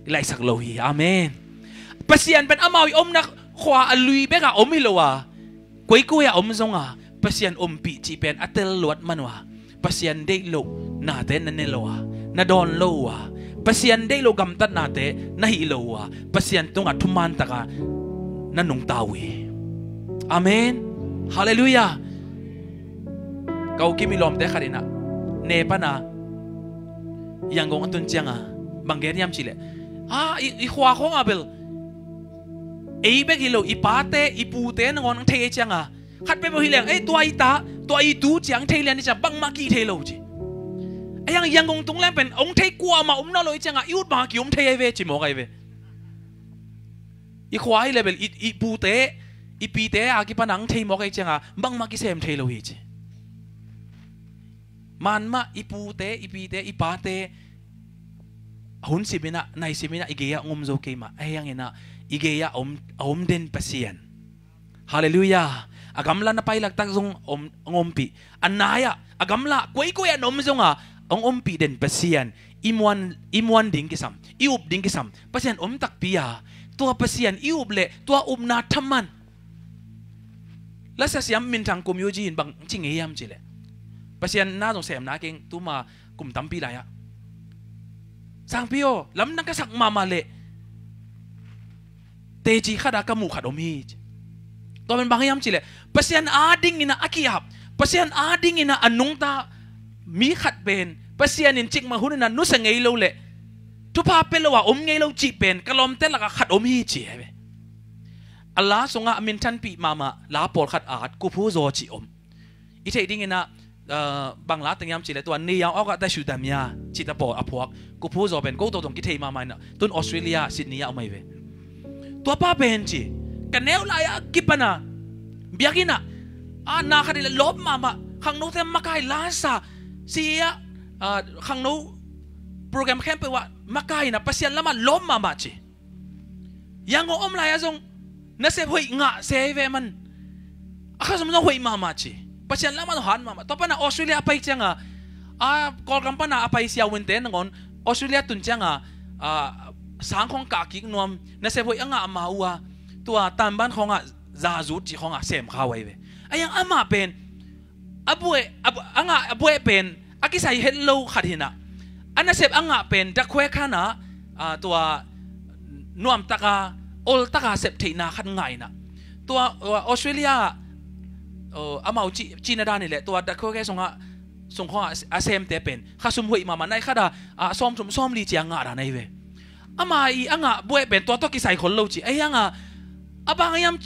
i laihsak lo hi. Amen. Pasian pen amau i omna khua a lui bekah om hi lo a, koikoi a om zonga Pasian ompih cih pen a tel luat man uh a, Pasian deih loh nate na ne lo a, na dawn lo uh a, Pasian deih loh gamtatnate na hih lo uh a, Pasian tungah thuman taka na nungta uh hi. Amen. Halleluiah. Ka u Kim i lawmte khat in ah ne pana Yangon a tun cianga bang gen hiam cih leh, a, i, i khua khawngah bel ei bek hi lo, i pate, i pute nangawn ang thei ei cianga, khat peuhpeuh hi leng, ei, tua i ta, tua i tu ciang thei lian i ciang bangmah kih thei lo ci. Ahi hang Yangon tung leng pen ong thei kuamah om nawn lo i cianga i ut banga ki om thei ahi ve ci mawk ahi ve. I khua hi le bel i, i pute, i pite a kipana ang thei mawk ahi cianga bangmah kisem thei lo hi ci. man mah i pute, i pite, i pate a hun siminah, nai siminah i gei-ah hong om zo kei mah. Ahi hanginah i gei-ah a om, a om den Pasian. Halleluiah. A gamla na pai laktak zong om, hong ompih. A nai-ah, a gamla koikoi ah na om zonga hong ompih den Pasian i muan, i muan ding kisam, i up ding kisam Pasian om takpi a, tua Pasian i up leh tua upna thaman. Lasa siam minthang Kum Yu Ji in bang ci ngei hiam cih leh, Pasian na zong sem na keng, tuma kum tampi lai-ah, Sangpi aw, lamdang ka sak mahmah leh teci khat ah ka muh khat om hi, ci. Tua pen bang hiam cih leh, Pasian adingin ah a ki-ap, Pasian adingin ah a nungta mi khat pen Pasian in cikmah hunin ah nusia ngei lo leh, thupha pia lo a om ngei lo cih pen ka lawmte lakah khat om hi, ci hi ve. A la sungah a minthanpih mahmah la pawlkhat at Kuphu Zaw cih om. I theih dingin ah, ah, bang la teng hiam cih leh tua New York ah Taisudamia cih ta pawl a phuak Kuphu Zaw pen ko tawh tawh kithei mahmah in ah, tun Australia, Sydney ah om ahi ve. Tua pa pen ci, ka neu lai-ah kipan ah biakinn ah, ah, na khat in leh lawp mahmah, khangnote makai, lasa, si ah, ah, khangno program khempeuh ah makai in ah, Pasian lamah lawp mahmah, ci. Yangon om lai-ah zong nasep hoih ngah se hi ve man. A khasum zong hoih mahmah, ci. Pasian lamah zong hat mahmah. Tua panah Australia a pai cianga, a Kawlgam panah a pai siavuante nangawn Australia tun cianga, a, sang khawng kah kik nuam, nasep hoih a ngah ma uh a, tua tanban khawngah zazut cih khawngah sem kha uh ahi ve. Ahi hang amah pen a buai, a bu-, a ngah, a buai pen a kisai het lo khat hi-in ah, a nasep a ngah pen dakhwe khanah, ah, tua nuamtaka, oltaka sep theihna khat ngah in ah, tua, tua Australia, oh, amau ci, cihna dan hi leh tua dakhwe sungah, sung khawngah a semte pen khasum hoih mahmah, nai khatah, ah, sawmthum sawmli ci-a ngah dan ahi ve. Ama i a ngah buai pen tua tawh kisai khol lo, ci. Ahi hanga a bang hiam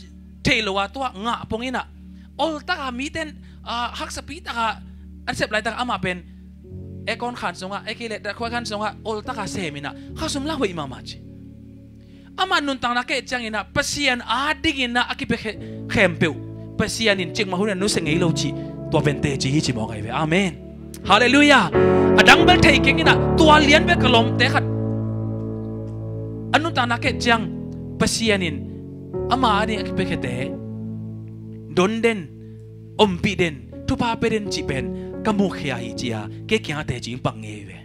thei lo a tua ngah pongin ah, oltaka miten, ah, haksapi taka an sep laitak amah pen aircon khan sungah, ahih kei leh dakhwe khan sungah oltaka semin ah khasum la hoih mahmah, ci. Amah nuntakna ka et ciangin ah Pasian adingin ah a kipia khe-, khempeuh Pasian in cikmah hunin ah nusia ngei lo cih, tua pen teci hi, ci mawk ahi ve. Amen. Halleluiah. A dang bel thei keng in ah, tua lian bel ka lawmte khat a nuntakna ka et ciang Pasian in ama ading a kipiakhiate don den, ompih den, thupha pia den cih pen ka mukhia hi, ci-a kei kiangah teci hong pang ngei ve.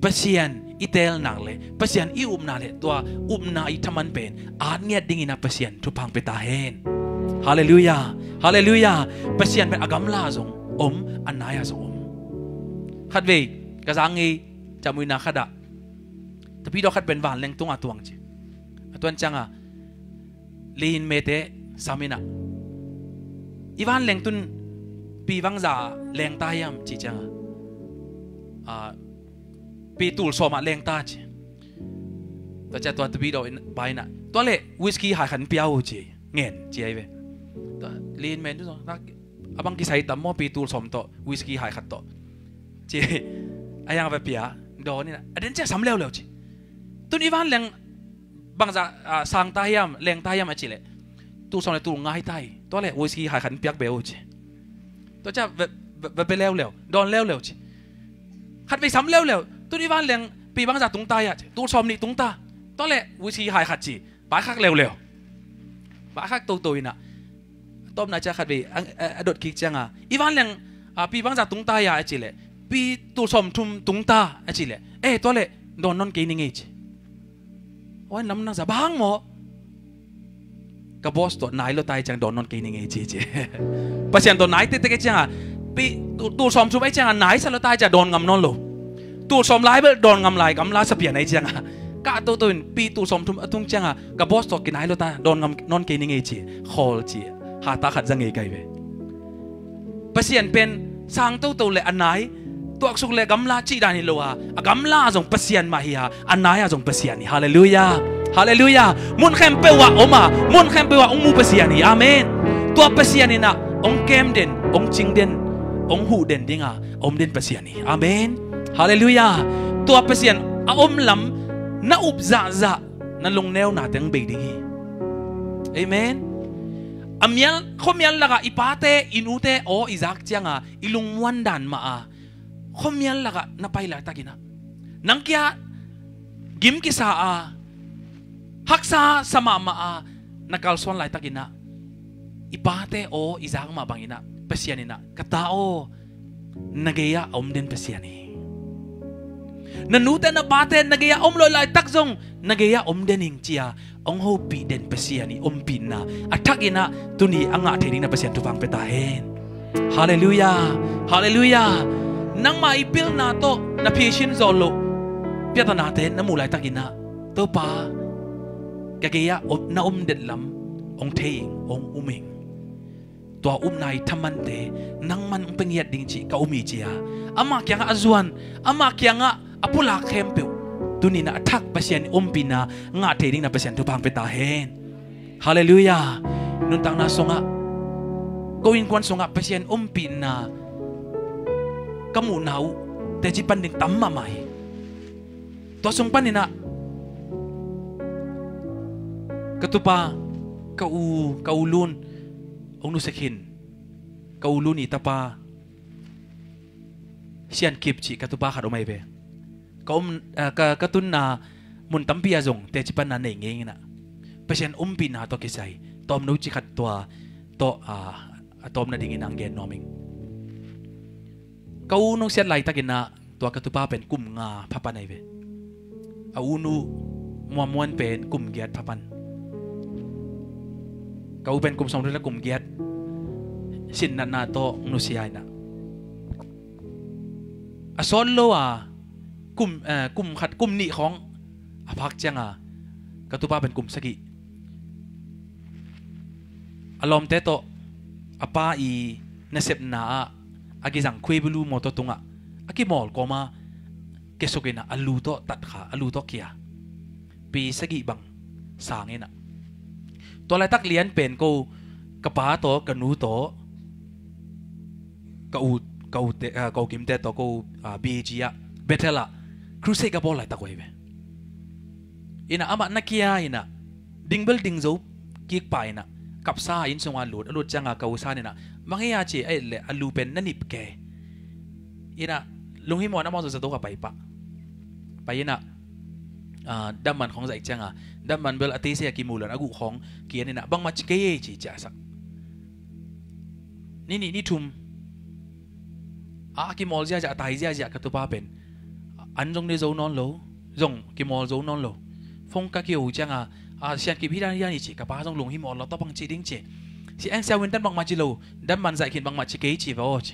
Pasian i teel nak leh Pasian i upna leh tua upna i thaman pen at ngiat dingin ah Pasian thupha hong pia ta hen. Halleluiah. Halleluiah. Pasian pen a gamla zong om, a nai-a zong om. Khatvei ka zang ngei, camuina khatah tapidaw khat pen vanleng tungah tuang, ci. A tuan ciangah lihin mete samin ah, i vanleng tun pi bangzah lengta hiam, ci ciangah, ah, pi tul sawmah lengta, ci. Tua ciah tua tapidaw in, pa in ah, tua leh whisky hai khat pia uh, ci. Ngen, ci ahi ve. Tua lihin me tun zong, a bang kisai tam maw, pi tul sawm tawh whisky hai khat tawh, ci. Ahi hang va pia, dawn in ah, a den ciah sam leuleu, ci. Tun i vanleng bangzah, ah, sangta hiam, lengta hiam a cih leh, tul sawm leh tul nga hi ta hi. Tua leh whisky hai khat piak be uh, ci. Tua ciah va, va, va pia leuleu, dawn leuleu, ci. Khatvei sam leuleu, tun i vanleng pi bangzah tungta hiam, ci. Tul sawmnih tungta. Tua leh whisky hai khat, ci. Paikhak leuleu. Paikhak toto in ah, tawpna ciah khatvei a, a, a dot kik ciangah, i vanleng, ah, pi bangzah tungta hiam a cih leh, pi tul sawmthum tungta a cih leh, eh, tua leh dawn nawn kei ning ei, ci. Oi, namnang za bang maw? Ka boss tawh nai lo ta hi ciang dawn nawn kei ning ei, ci, ci. Pasian tawh nai tektek hi ciangah, pi, tu, tul sawmthum ahi ciangah nai sa lo ta hi ciang dawn ngam nawn lo. Tul sawm lai bel dawn ngam lai, gamla sapian ahi ciangah. Kah toto in pi tul sawmthum a tung ciangah ka boss tawh kinai lo ta, dawn ngam nawn kei ning ei, ci. Khawl, ci. Hata khat za ngei kai ve. Pasian pen sang toto le a nai, tuaksuk le gamla cih dan hi lo a, a gamla ah zong Pasian mah hi a, a nai ah zong Pasian hi. Halleluiah. Halleluiah. Mun khempeuh ah om a, mun khempeuh ah hong mu Pasian hi. Amen. Tua Pasian in ah hong kem den, hong cing den, hong huh den ding a om den Pasian hi. Amen. Halleluiah. Tua Pasian a om lam na up zahzah na lungneuna teng bei ding hi. Amen. A mial, khuamial lakah i pate i nute aw i zak cianga i lungmuan dan mah a, khuamial lakah na pai laitakinah, nang kia gim kisa a, haksa sa mahmah a na kalsuan laitakinah, i pate aw i zak mah banginah Pasian inah, ka ta aw, na gei-ah a om den Pasian hi. Na nute na pate na gei-ah om loh laitak zong na gei-ah om den ing cia hong hopih den Pasian i ompihna a thakinah tuni a ngah thei dingna Pasian thupha pia ta hen. Halleluiah. Halleluiah. Nangmah i pilna tawh na phisin zawh loh piatanate na muh laitakinah, Topa, ka gei-ah na om detlam hong thei ing, hong um ing. Tua upna i thamante nangman hong pia ngiat ding cih ka um hi cia, amah kiangah a zuan, amah kiangah a pulak khempeuh tuninah a thak Pasian i ompihna ngah thei dingna Pasian thupha pia ta hen. Halleluiah. Nuntakna sungah, ko innkuan sungah Pasian ompihna ka muhna uh teci pan ding tam mahmah hi. Tua sung paninah ka tupa, ka u, ka u Lun hong nusia khin. Ka u Lun i tapa Sian Kip cih ka tupa khat om ahi ve. Ka om, ah, ka, ka tunna mun tampi ah zong teci panna nei ngei inah, Pasian ompihna tawh kisai tawmno ci khat tua tawh, ah, a tawm nadingin ang gen nuam ing. Ka u nong siat laitakinah tua ka tupa pen kum nga pha pan ahi ve. A u nu Muamuan pen kum giat pha pan. Ka u pen kum sawmthum le kum giat sinnatna tawh nusia inah, a sawt lo a kum, eh, kum khat kum nih khawng a phak cianga ka tupa pen kum sagih. A lawmte tawh a pa i nasepna ah a kizang khuaibulu mawtaw tungah a kimawl kawma kiasuk inah a lu tawh tatkha, a lu tawh kia. Pi sagih bang sang inah. Tua laitak lian pen ko ka pa tawh, ka nu tawh, ka u, ka u te, ah, ka u Kimte tawh ko, ah, B G ah, Bethel ah crusade ka bawl laitak uh ahi ve. Inah amah na kia inah, dingbel dingzo kikpa inah, kapsa inn sungah lut, a lut cianga ka u san inah, bang hia ci a et leh a lu pen na nip kei. Inah lunghimawh in amah zong zato ka pai pah. Pai inah, ah, damman khawng zaih cianga, damman bel a teisei a kimu lon a guh khawng kian inah, bangmah ci kei ei ci ciahsak. Ni nih ni thum a kimawl ziazia, a tai ziazia ka tupa pen an zong ne zo nawn lo, zong kimawl zo nawn lo. Phone ka kiho cianga, a, Sian Kip hi dan hi dan hi ci, ka pa zong lunghimawh lo, tua bang ci ding ci. Si eng Sia Winton bangmah ci lo, damman zaih khin bangmah ci kei ci va aw ci.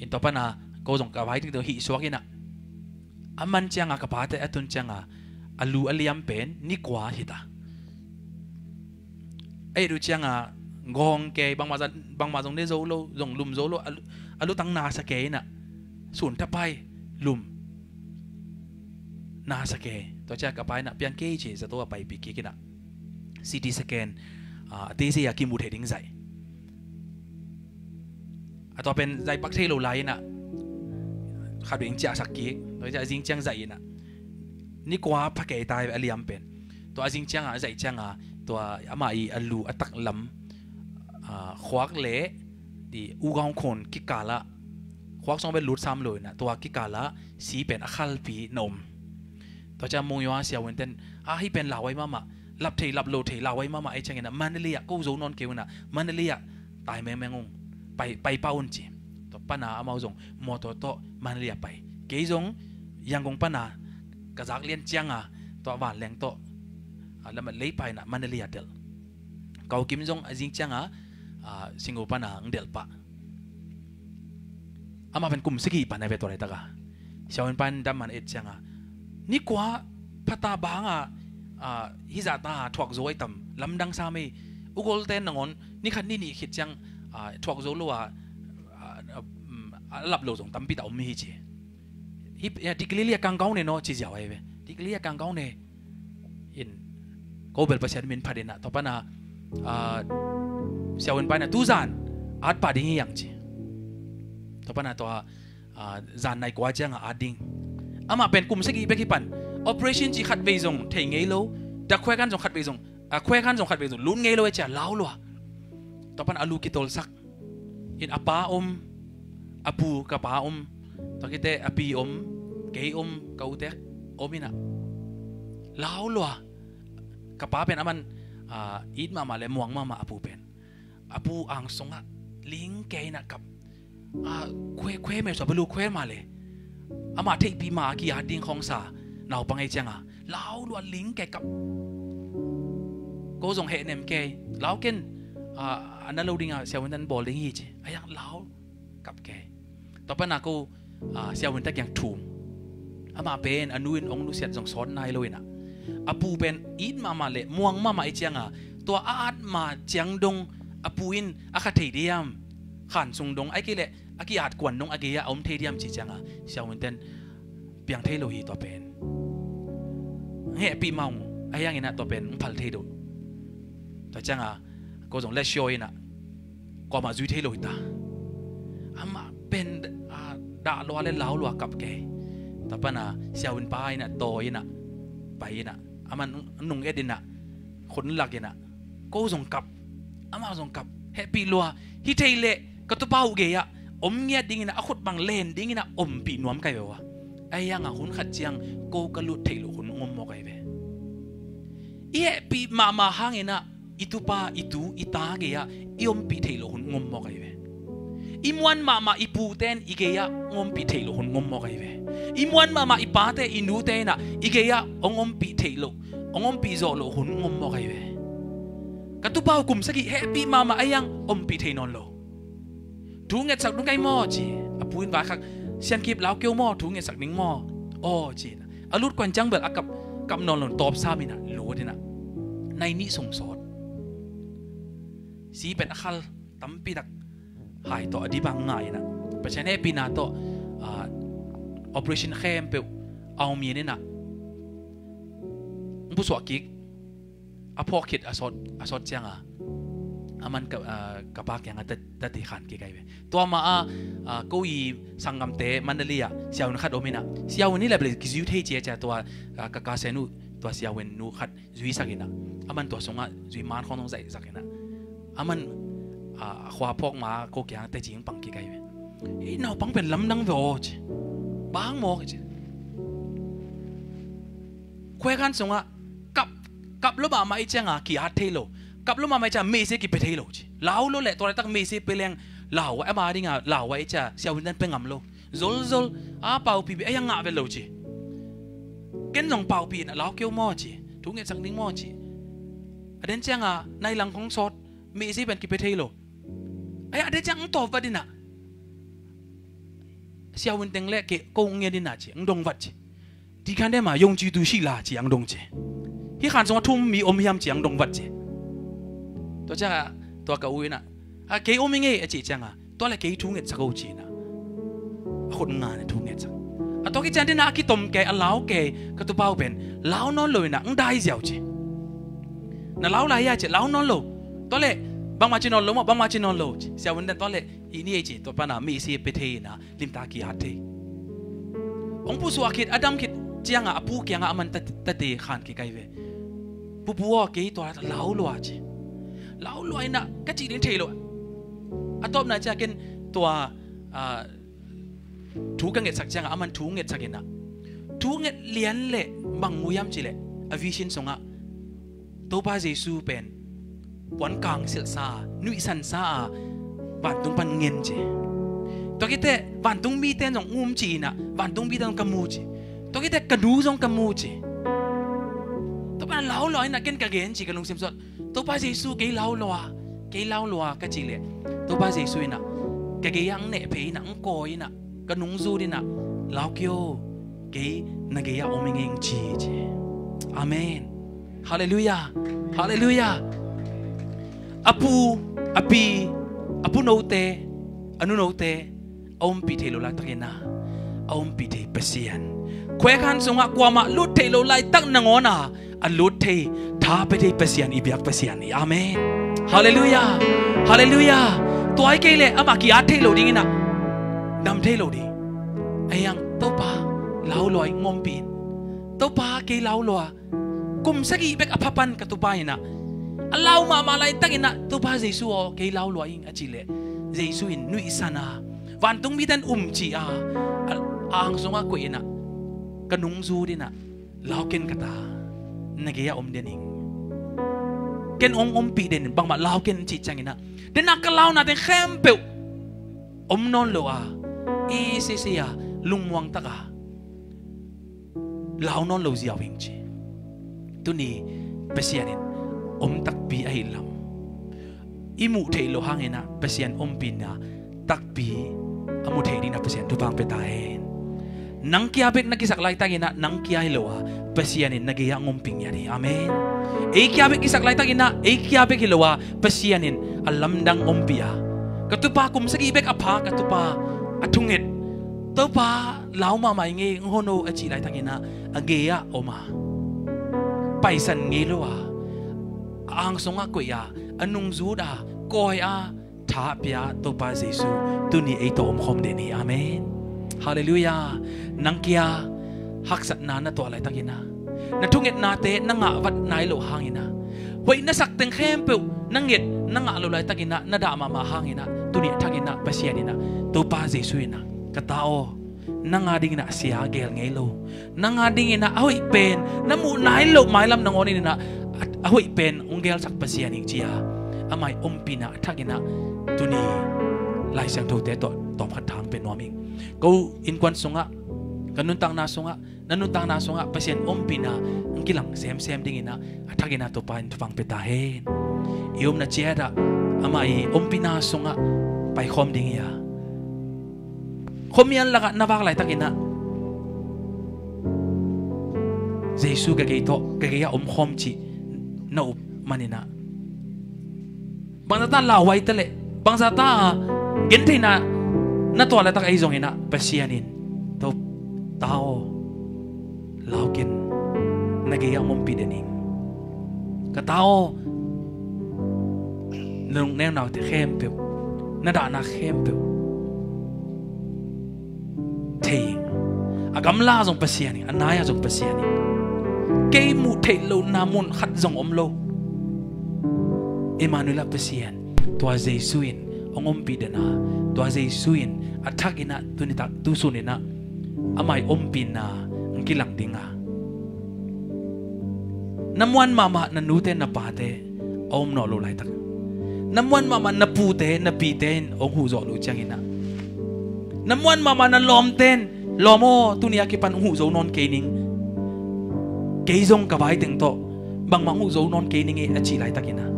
In tua pana ko zong ka vai ding tawh hih suak inah, a man cianga ka pate a tun cianga a lu a liam pen ni kua hi ta. A et uh cianga gawng kei, bangmah zong, bangmah zong ne zo lo, zong lum zo lo, a lu, a lutang nasa kei inah, sun thapai, lum nasa kei. Tua cianga ka pa inah piang kei ci, zato a paipih kik inah C T scan, ah, a teisei a kimu thei ding zaih. A tua pen zaih pak thei lo lai inah khat vei hong ciahsak kik. Tua ciah a zing ciang zaih inah ni kua pha kei ta hi ve a liam pen. Tua a zing cianga, a zaih cianga tua amah i a lu a taklam, ah, khuak le di ugaung khun kikalah khuak sung pen lut sam lo inah tua kikalah si pen a khalpi na om. Tua ciang Mung Yua Sia Winton, a, hih pen lau ai mahmah, lap thei lap lo thei lau ai mahmah, ei ciang inah Mandalay ah ko zo nawn kei un ah, Mandalay ah tai mengmeng ung, pai, pai pah un ci. Tua pana amau zong mawtaw tawh Mandalay ah pai. Kei zong Yangon pana ka zak lian cianga tua vanleng tawh, a, lamah lei pai inah Mandalay ah delh. Ka u Kim zong a zing cianga, a, Singapore pana ang delh pah. Amah pen kum sagih pan a ve tua laitaka. Siawen pan damman et cianga, ni kua phata banga, a, hizahta thuak zo ai tam, lamdang sa mei. Ugolte nangawn ni khat ni nih khit ciang, a, thuak zo lo a, a, a, um, a lap lo zong tampi ta om hi ci. Hi, ya, dik lili a kangkau ne no ci ziau ai ve. Dik lili a kangkau ne. In ko bel Pasian min phat inah tua pana, a, Siawen pana tuzan at pah ding hi ang ci. Tua pana tua, a, zan nai kua cianga at ding. Amah pen kum sagih bek hi pan. Operation ci khat vei zong thei ngei lo. Dak khuaikan zong khat vei zong, a, khuaikan zong khat vei zong lut ngei lo e cia lau lua. Tua pan a lu kitolsak in a pa om, a pu ka pa om, tua khit teh a pi om, kei om, ka ute om inah, lau lua. Ka pa pen aman, ah, it mahmah le muang mahmah a pu pen. A pu angsungah ling kei inah kap. Ah, khue, khue mei sua balu khue mah le. Amah theihpih mah a ki-at ding khawngsa naupang ei cianga lau lua ling kei kap. Ko zong heh nem kei. Lau ken, ah, a na lo dinga siawin tan bawl ding hi ci. A yang lau kap kei. Tua pana ko, ah, siawin ta kiang thum. Amah pen a nu in ong nusiat zong sawt nai lo inah, a pu pen it mahmah le muang mahmah ei cianga tua a at ma ciang dong a pu in a kha thei diam? Khan sung dong ai kei le a ki-at kuan dong a gei-ah a om thei diam ci cianga siawin ten piang thei lo hi tua pen. Hehpih mah ung, a hiang inah tua pen ung phal thei do. Tua cianga ko zong letsio inah kuamah zui thei lo hita. Amah pen, ah, dah lua le lau lua kap kei. Tua pana siawin pa inah tawi inah pai inah aman nung et inah khut lak inah ko zong kap. Amah zong kap. Hehpih lua. Hi thei leh ka tupa uh gei-ah om ngiat ding inah a khut bang len ding inah ompih nuam kai ve ua. A hianga hun khat ciang ko ka lut theih loh hun ung om mawk ai ve. I hehpih mahmah hang inah i tupa, i tu, i ta gei-ah i ompih theih loh hun ung om mawk ai ve. I muan mahmah i pute in i gei-ah ung ompih theih loh hun ung om mawk ai ve. I muan mahmah i pate, i nute inah i gei-ah ung ompih theih loh, ung ompih zawh loh hun ung om mawk ai ve. Ka tupa uh kum sagih hehpih mahmah a hiang ompih thei nawn lo. Thu ngetsak ding kai maw ci. A pu in vaikhak, siankip lau keu maw, thu ngetsak ding maw? Aw ci. A lut kuan ciang bel a kap, kap nawn lo, tawp sam inah lut inah nai nih sung sawt. Si pen a khal tampi tak hai tawh a dibang ngai inah Pasian hehpihna tawh, ah, operation khempeuh a om in inah pusuah kik. A phawk khit a sawt, a sawt cianga aman ka, ah, ka pa kianga ta, tate khan kik ai ve. Tua ma a, ah, ko i sanggamte Mandalay ah siawin khat om inah, siawin hi leh bel kiziu thei cia cia tua, ah, ka kasen uh tua siawin nu khat zuisak inah, aman tua sungah zui man khawng zong zaihsak inah, aman, ah, a khua phawk ma ko kiang teci pang kik ai ve. Ei naupang pen lamdang ve aw ci. Bang mawk ci. Khuekhan sungah kap, kap lo mahmah i cianga ki-at thei lo. Kap lo mahmah i cianga meise kipia thei lo ci. Lau lo leh tua laitak meise pia leng lau a, ama dinga lau a i cia siawin tan pia ngam lo. Zolzol a paupih beh a hiang ngah vet lo ci. Ken zong paupih inah lau keu maw ci. Thu ngetsak ding maw ci. A den cianga nai lang khong sawt, meise pen kipia thei lo. A hiang a den ciang ang tawp vat inah siawin teng le ke ko ang ngen inah ci, ang dong vat ci. Ti khan dema yong ci tu si la ci ang dong ci. Hi khan sungah thum mi om hiam ci ang dong vat ci. Tua cianga tua ka u inah, a kei om i ngei a ci cianga, tua le kei thu ngetsak o ci inah a khut ngan thu ngetsak. A tua ki cian dinah a kitom kei, a lau kei ka tupa uh pen lau nawn lo inah ang dai ziau ci. Na lau lai hia ci, lau nawn lo. Tua le bangma ci nawn lo maw, bangma ci nawn lo ci. Siawin dan tua le i ni ei ci, tua pana meise pia thei inah limtak ki-at thei. Hong pusuah khit a dam khit cianga a pu kianga aman ta, tate khan kik ai ve. Pupu aw, kei tua lau lua ci. Lau lua inah ka cih ding thei lo. A tawpna cia ken tua, ah, thu ka ngetsak cianga aman thu ngetsak inah thu nget lian le bang mu hiam ci leh a vision sungah Topa Jesu pen puan kangsilhsa a, nuihsansa a, vantung pan ngen ci. Tua khit teh vantung mite in zong um ci inah vantung mite zong ka mu ci. Tua khit teh ka nu zong ka mu ci. Tua pan lau lua inah ken ka gen ci, ka lungsim sawt. Topa Jesu kei lau lua, kei lau lua ka cih leh Topa Jesu inah ka gei-ah ang neh phei inah ang kawi inah ka nungzut inah lau kei o, kei na gei-ah om i ngei ing ci ci. Amen. Halleluiah. Halleluiah. A pu, a pi, a pu note, a nu note a ompih theih loh laitak inah a ompih thei Pasian. Khuekhan sungah kuamah lut theih loh laitak nangawn a a lut thei, tha pia thei Pasian i biak Pasian hi. Amen. Halleluiah. Halleluiah. Tua hi kei leh amah ki-at thei lo ding inah dam thei lo ding. A hiang Topa lau lua ing, ompih in. Topa kei lau lua. Kum sagih bek a pha pan ka tupa inah A lau mahmah laitakinah Topa Jesu aw, kei lau lua ing a cih leh, Jesu in nuihsan a, vantung mite in um ci a, a, a ang sungah koih inah, ka nungzut inah, lau ken ka ta, na gei-ah om den ing. Ken hong ompih den ing, bangmah lau ken cih cianginah, den a ka launa teng khempeuh om nawn lo a, i sisi a, lungmuang taka lau nawn lo ziau ing ci. Tuni Pasian in om takpi ahih lam i muh theih loh hanginah Pasian ompihna takpi a mu thei dingin ah Pasian thupha pia ta hen. Nang kia bek na kisak laitakinah nang kia hi lo a, Pasian in na gei-ah hong ompih ngiat hi. Amen. Ei kia bek kisak laitakinah ei kia bek hi lo a, Pasian in a lamdang ompih a, ka tupa kum sagih bek a pha, ka tupa a thunget, Topa lau mahmah ing ei, hong hon o a cih laitakinah a gei-ah om a, paisan ngei lo a, a ang sungah koih a, a nungzut a, kawi a, tha pia Topa Jesu tuni ei tawh omkhawm den hi. Amen. Halleluiah. Nang kia haksatna na tuah laitakinah, na thungetnate na ngah vat nai loh hanginah, hoih na sak teng khempeuh na nget na ngah loh laitakinah, na dah mahmah hanginah, tuni a thakinah Pasian inah, Topa Jesu inah, ka ta aw, nang a dinginah sia gel ngei lo, nang a dinginah a hoih pen na muh nai loh mailam nangawn inah a, a hoih pen hong gelsak Pasian ing ci a, amah i ompihna a thakinah tuni Lai Siangthote tawh tawmkhat thang pe nuam ing. Ko innkuan sungah, ka nuntakna sungah, na nuntakna sungah Pasian ompihna hong kilang semsem dinginah a thakinah Topa in thupha pia ta hen. I omna ciatah amah i ompihna sungah paikhawm ding hi a, khuamial lakah na vak laitakinah Jesu ka gei tawh, ka gei-ah omkhawm cih na up maninah, bangzahta lauhuai ta leh, bangzahta gentheihna na tuah laitak ahi zonginah Pasian in, Topa aw, lau ken, na gei-ah hong ompih den ing. Ka ta aw, na lungneunate khempeuh, na dahna khempeuh thei ing. A gamla zong Pasian ing, a nai-ah zong Pasian ing. Kei muh theih lohna mun khat zong om lo. Emmanuel ah Pasian, tua Jesu in hong ompih den a, tua Jesu in a thakinah tunitak tusuninah amah i ompihna hong kilang ding a, na muan mahmah na nute na pate a om nawn loh laitak, na muan mahmah na pute na pite in hong huh zawh loh cianginah, na muan mahmah na lawmte in, lawm aw, tuni a kipan hong huh zo nawn kei ning, kei zong ka vai teng tawh bangmah hong huh zo nawn kei ning ei a cih laitakinah,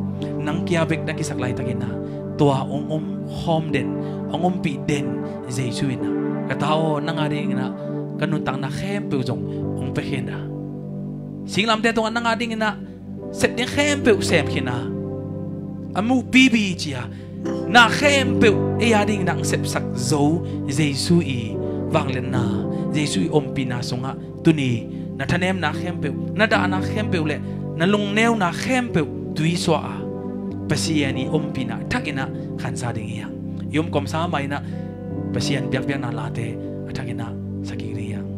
nang kia bek na kisak laitakinah tua hong omkhawm den, hong ompih den Jesu inah, ka ta aw, nang a dinginah ka nuntakna khempeuh zong hong pia khin a, singlamteh tungah nang a dinginah sep ding khempeuh sem khin a, a muh pipi ci a, na khempeuh ei a dinginah hong sepsak zo Jesu i vangliatna, Jesu i ompihna sungah tuni na thanemna khempeuh, na dahna khempeuh le na lungneuna khempeuh tuisuah a, Pasian i ompihna thakinah khansa ding hi hang. I omkawmsa mah inah Pasian biakpiakna late a thakinah sa kik ding hi hang.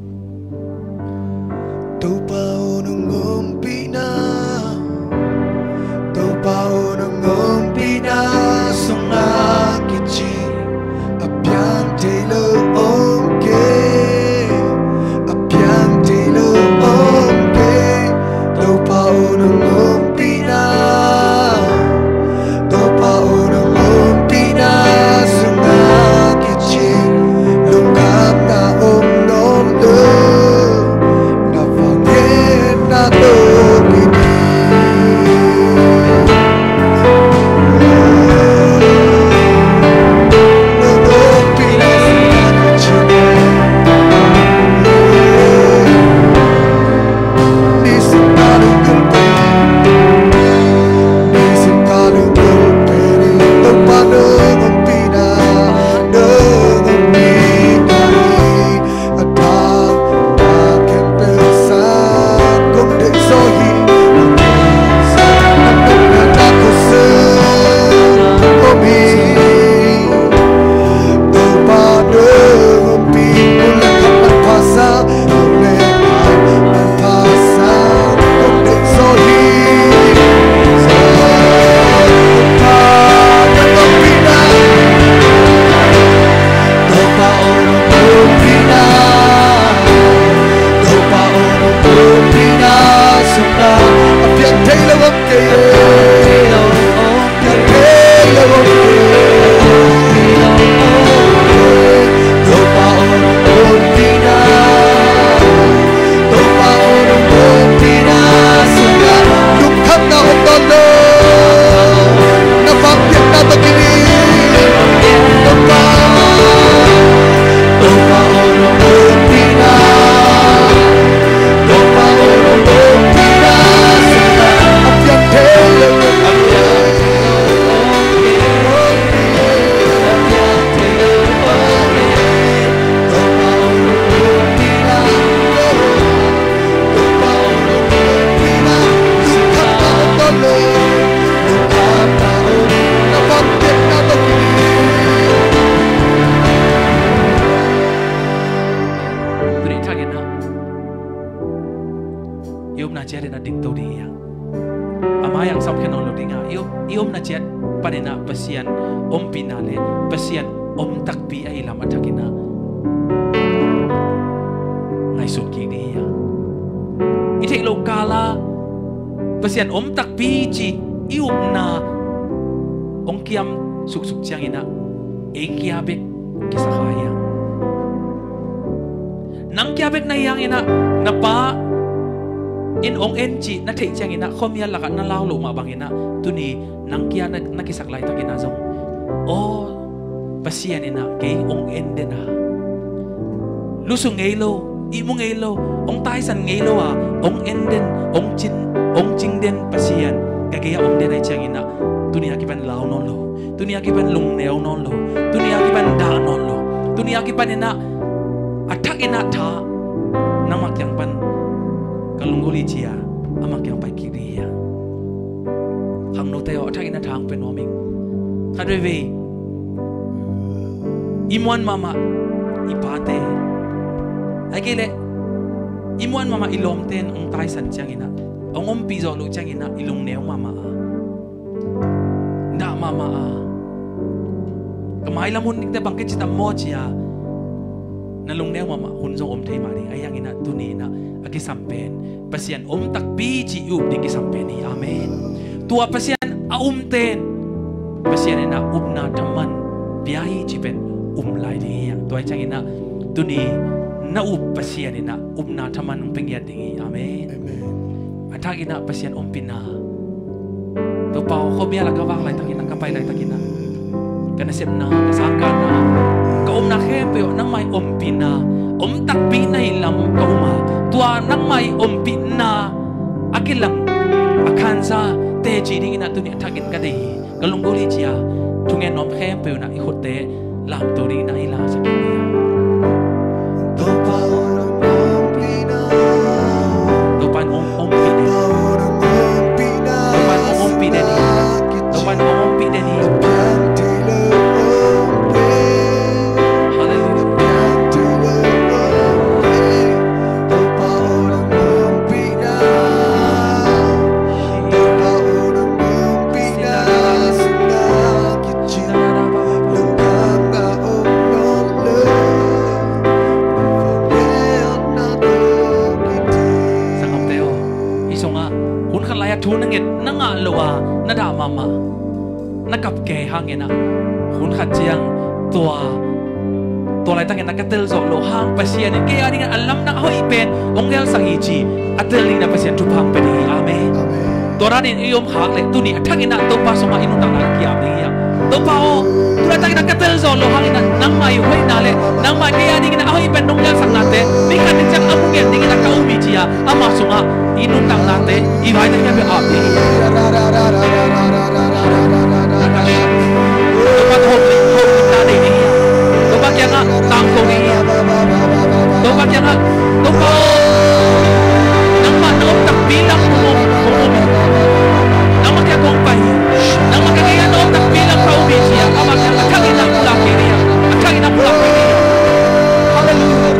Topa aw, nong ompihna, Topa aw, nong ompihna sungah kici a piang thei lo om kei, a piang thei lo om kei. Topa aw, nong ompihna, Topa aw, nong ompihna sungah kici lungkhamna om nawn lo. Na vangliatna tawh kiding ciat in a dingto ding hi a, a mai-ah sam khia nawn lo ding a, i om, i omna ciat panin a Pasian ompihna le Pasian om takpi ahih lam a thakin a ngaihsun kik ding hi a, i theih loh kal a Pasian om takpi cih i upna hong kiam suksuk ciangin a, ei kia bek kisakha hi a. Nang kia bek na hi hangin a, na pa in hong en cih na theih ciangin a, khuamial lakah na lau loh mah bangin a, tuni nang kia na, na kisak laitakin a zong, aw, Pasian in a kei hong en den a, lusu ngei lo, ihmu ngei lo, hong taisan ngei lo a, hong en den, hong cing, hong cing den Pasian ka gei-ah om den ahih ciangin a, tuni a kipan lau nawn lo, tuni a kipan lungneu nawn lo, tuni a kipan dah nawn lo, tuni a kipan in a, a thakin a tha nangmah kiang pan ka lunggulh hi ci a, amah kiang pai kik ding hi a. Khangnote aw, a thakin a tha hong pia nuam ing. Khat veivei i muan mahmah i pate, ahih kei leh i muan mahmah i lawmte in hong taisan ciangin a, hong ompih zawh loh ciangin a, i lungneu mahmah a, dah mahmah a, ka mailam hun dingte bang kici tam maw ci a, na lungneu mahmah hun zong om thei mah ding. Ahi hangin a, tuni in a, a kisam pen Pasian om takpi cih i up ding kisam pen hi. Amen. Tua Pasian a umte in Pasian in a upna thaman pia hi cih pen um lai ding hi a. Tua ahih ciangin a, tuni na up Pasian in a upna thaman hong pia ngiat ding hi. Amen. Amen. A thakin a Pasian ompihna, Topa aw, khuamial a ka vak laitakin a, ka pai laitakin a, ka nasepna, ka sangkahna, ka omna khempeuh ah nangmah ii ompihna om takpi na hih lam ka um a, tua nangmah ii ompihna a kilang a khansa teci dingin a tuni a thakin ka deih hi, ka lunggulh hi ci a, thungen nuam khempeuh in a i khutte lamto dingin a i la sak hi. Topa in hong ompih den hi. Topa in hong ompih den hi. Topa in hong ompih den hi. Halleluijah. Sanggamte aw, hih sungah hun khat lai-ah thu na nget, na ngah loh a na dah mahmah, na kap kei hangin ah, hun khat ciang tua, tua laitakin ah ka tel zawh loh hang Pasian in kei a dingin a lamdang a hoih pen hong gelsak hi ci a tel dingin ah Pasian thupha hong pia ding hi. Amen. Amen. Tua danin i om khak leh tuni a thakin ah Topa sungah i nuntakna ki-ap ding hi a. Topa aw, tu laitakin ah ka tel zawh loh hangin ah nangmah i hoihna leh nangmah kei a dingin ah a hoih pen nong gelsaknate mi khat in ciang a mu ngiat dingin ah ka um hi ci a, amah sungah i nuntaknate i vaite kiang bek ap ding hi. Topa tawh holimna nei ding hi a. Topa kiangah tangko ding hi a. Topa kiangah, Topa aw, nangmah na om takpi lam kong om, kong om hi. Nangmah kiang kong pai hi. Nangmah ka gei-ah na om takpi lam ka um hi ci a, amah kiang a thakin ah pulak kei ding hi a. A thakin ah pulak kei ding hi a. Halleluijah.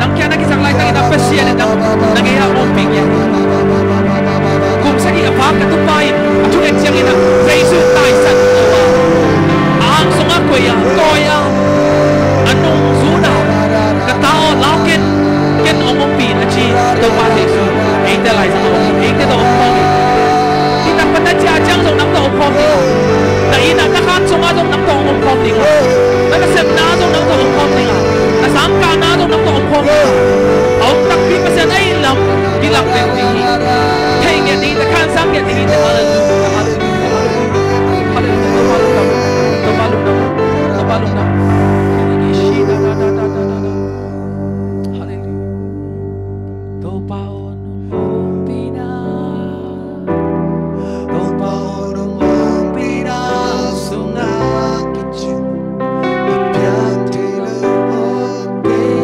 Nang kia na kisak laitakin ah Pasian in nang na gei-ah ompih ngiat hi. Kum sagih a vak ka tupa in a thunget ciangin ah Jesu taisan lo a, a ang sungah koih a, tawi a, a nungzun a, ka ta aw, lau ken, ken hong ompih in a ci. Topa Jesu eite laizang a om hi, eite tawh om khawm hi. Nitak pan na ciah ciang zong nang tawh om khawm ding a, na inn ah na khan sungah zong nang tawh om khawm ding a, na nasepna ah zong nang tawh om khawm ding a, na sangkahna ah zong nang tawh om khawm ding a. A om takpi Pasian ahih lam kilang ding hi. Thei ngiat ding hi, na khansak ngiat ding hi. Halleluijah, halleluijah, halleluijah. Halleluijah. Topa lungdam, Topa lungdam, Topa lungdam. Halleluijah. Topa aw, nong ompihna, Topa aw, nong ompihna sungah kicing a piang thei lo aw kei.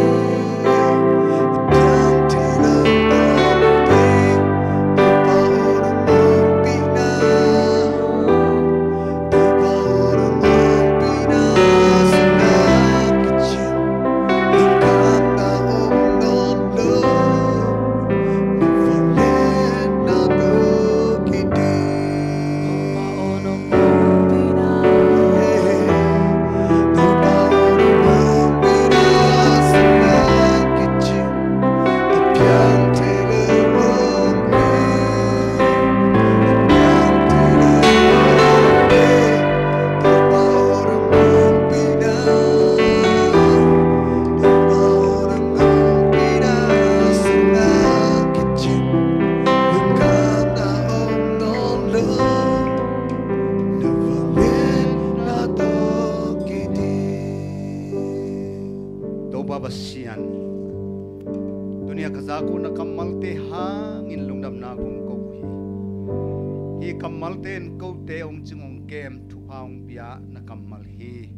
Kammalte in kote hong cing hong kem, thupha hong pia na kammal hi.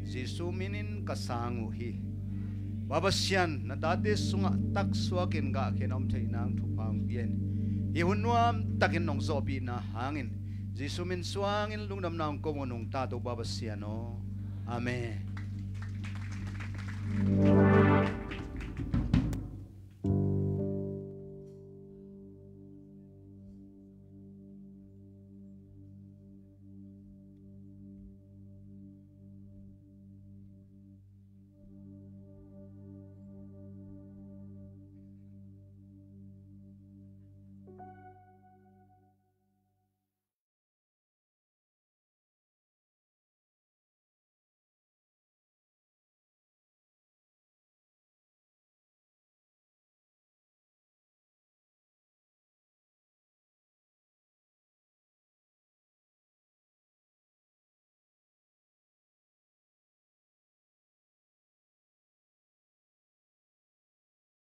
Jesu minin ka sang uh hi. Pa Pasian, na tate sungah taksuakin gahkhen om theih nang thupha hong pia in. Hih hun nuamtakin nong zawhpihna hangin Jesu min suangin lungdamna hong ko uh nungta to Pa Pasian aw. Amen.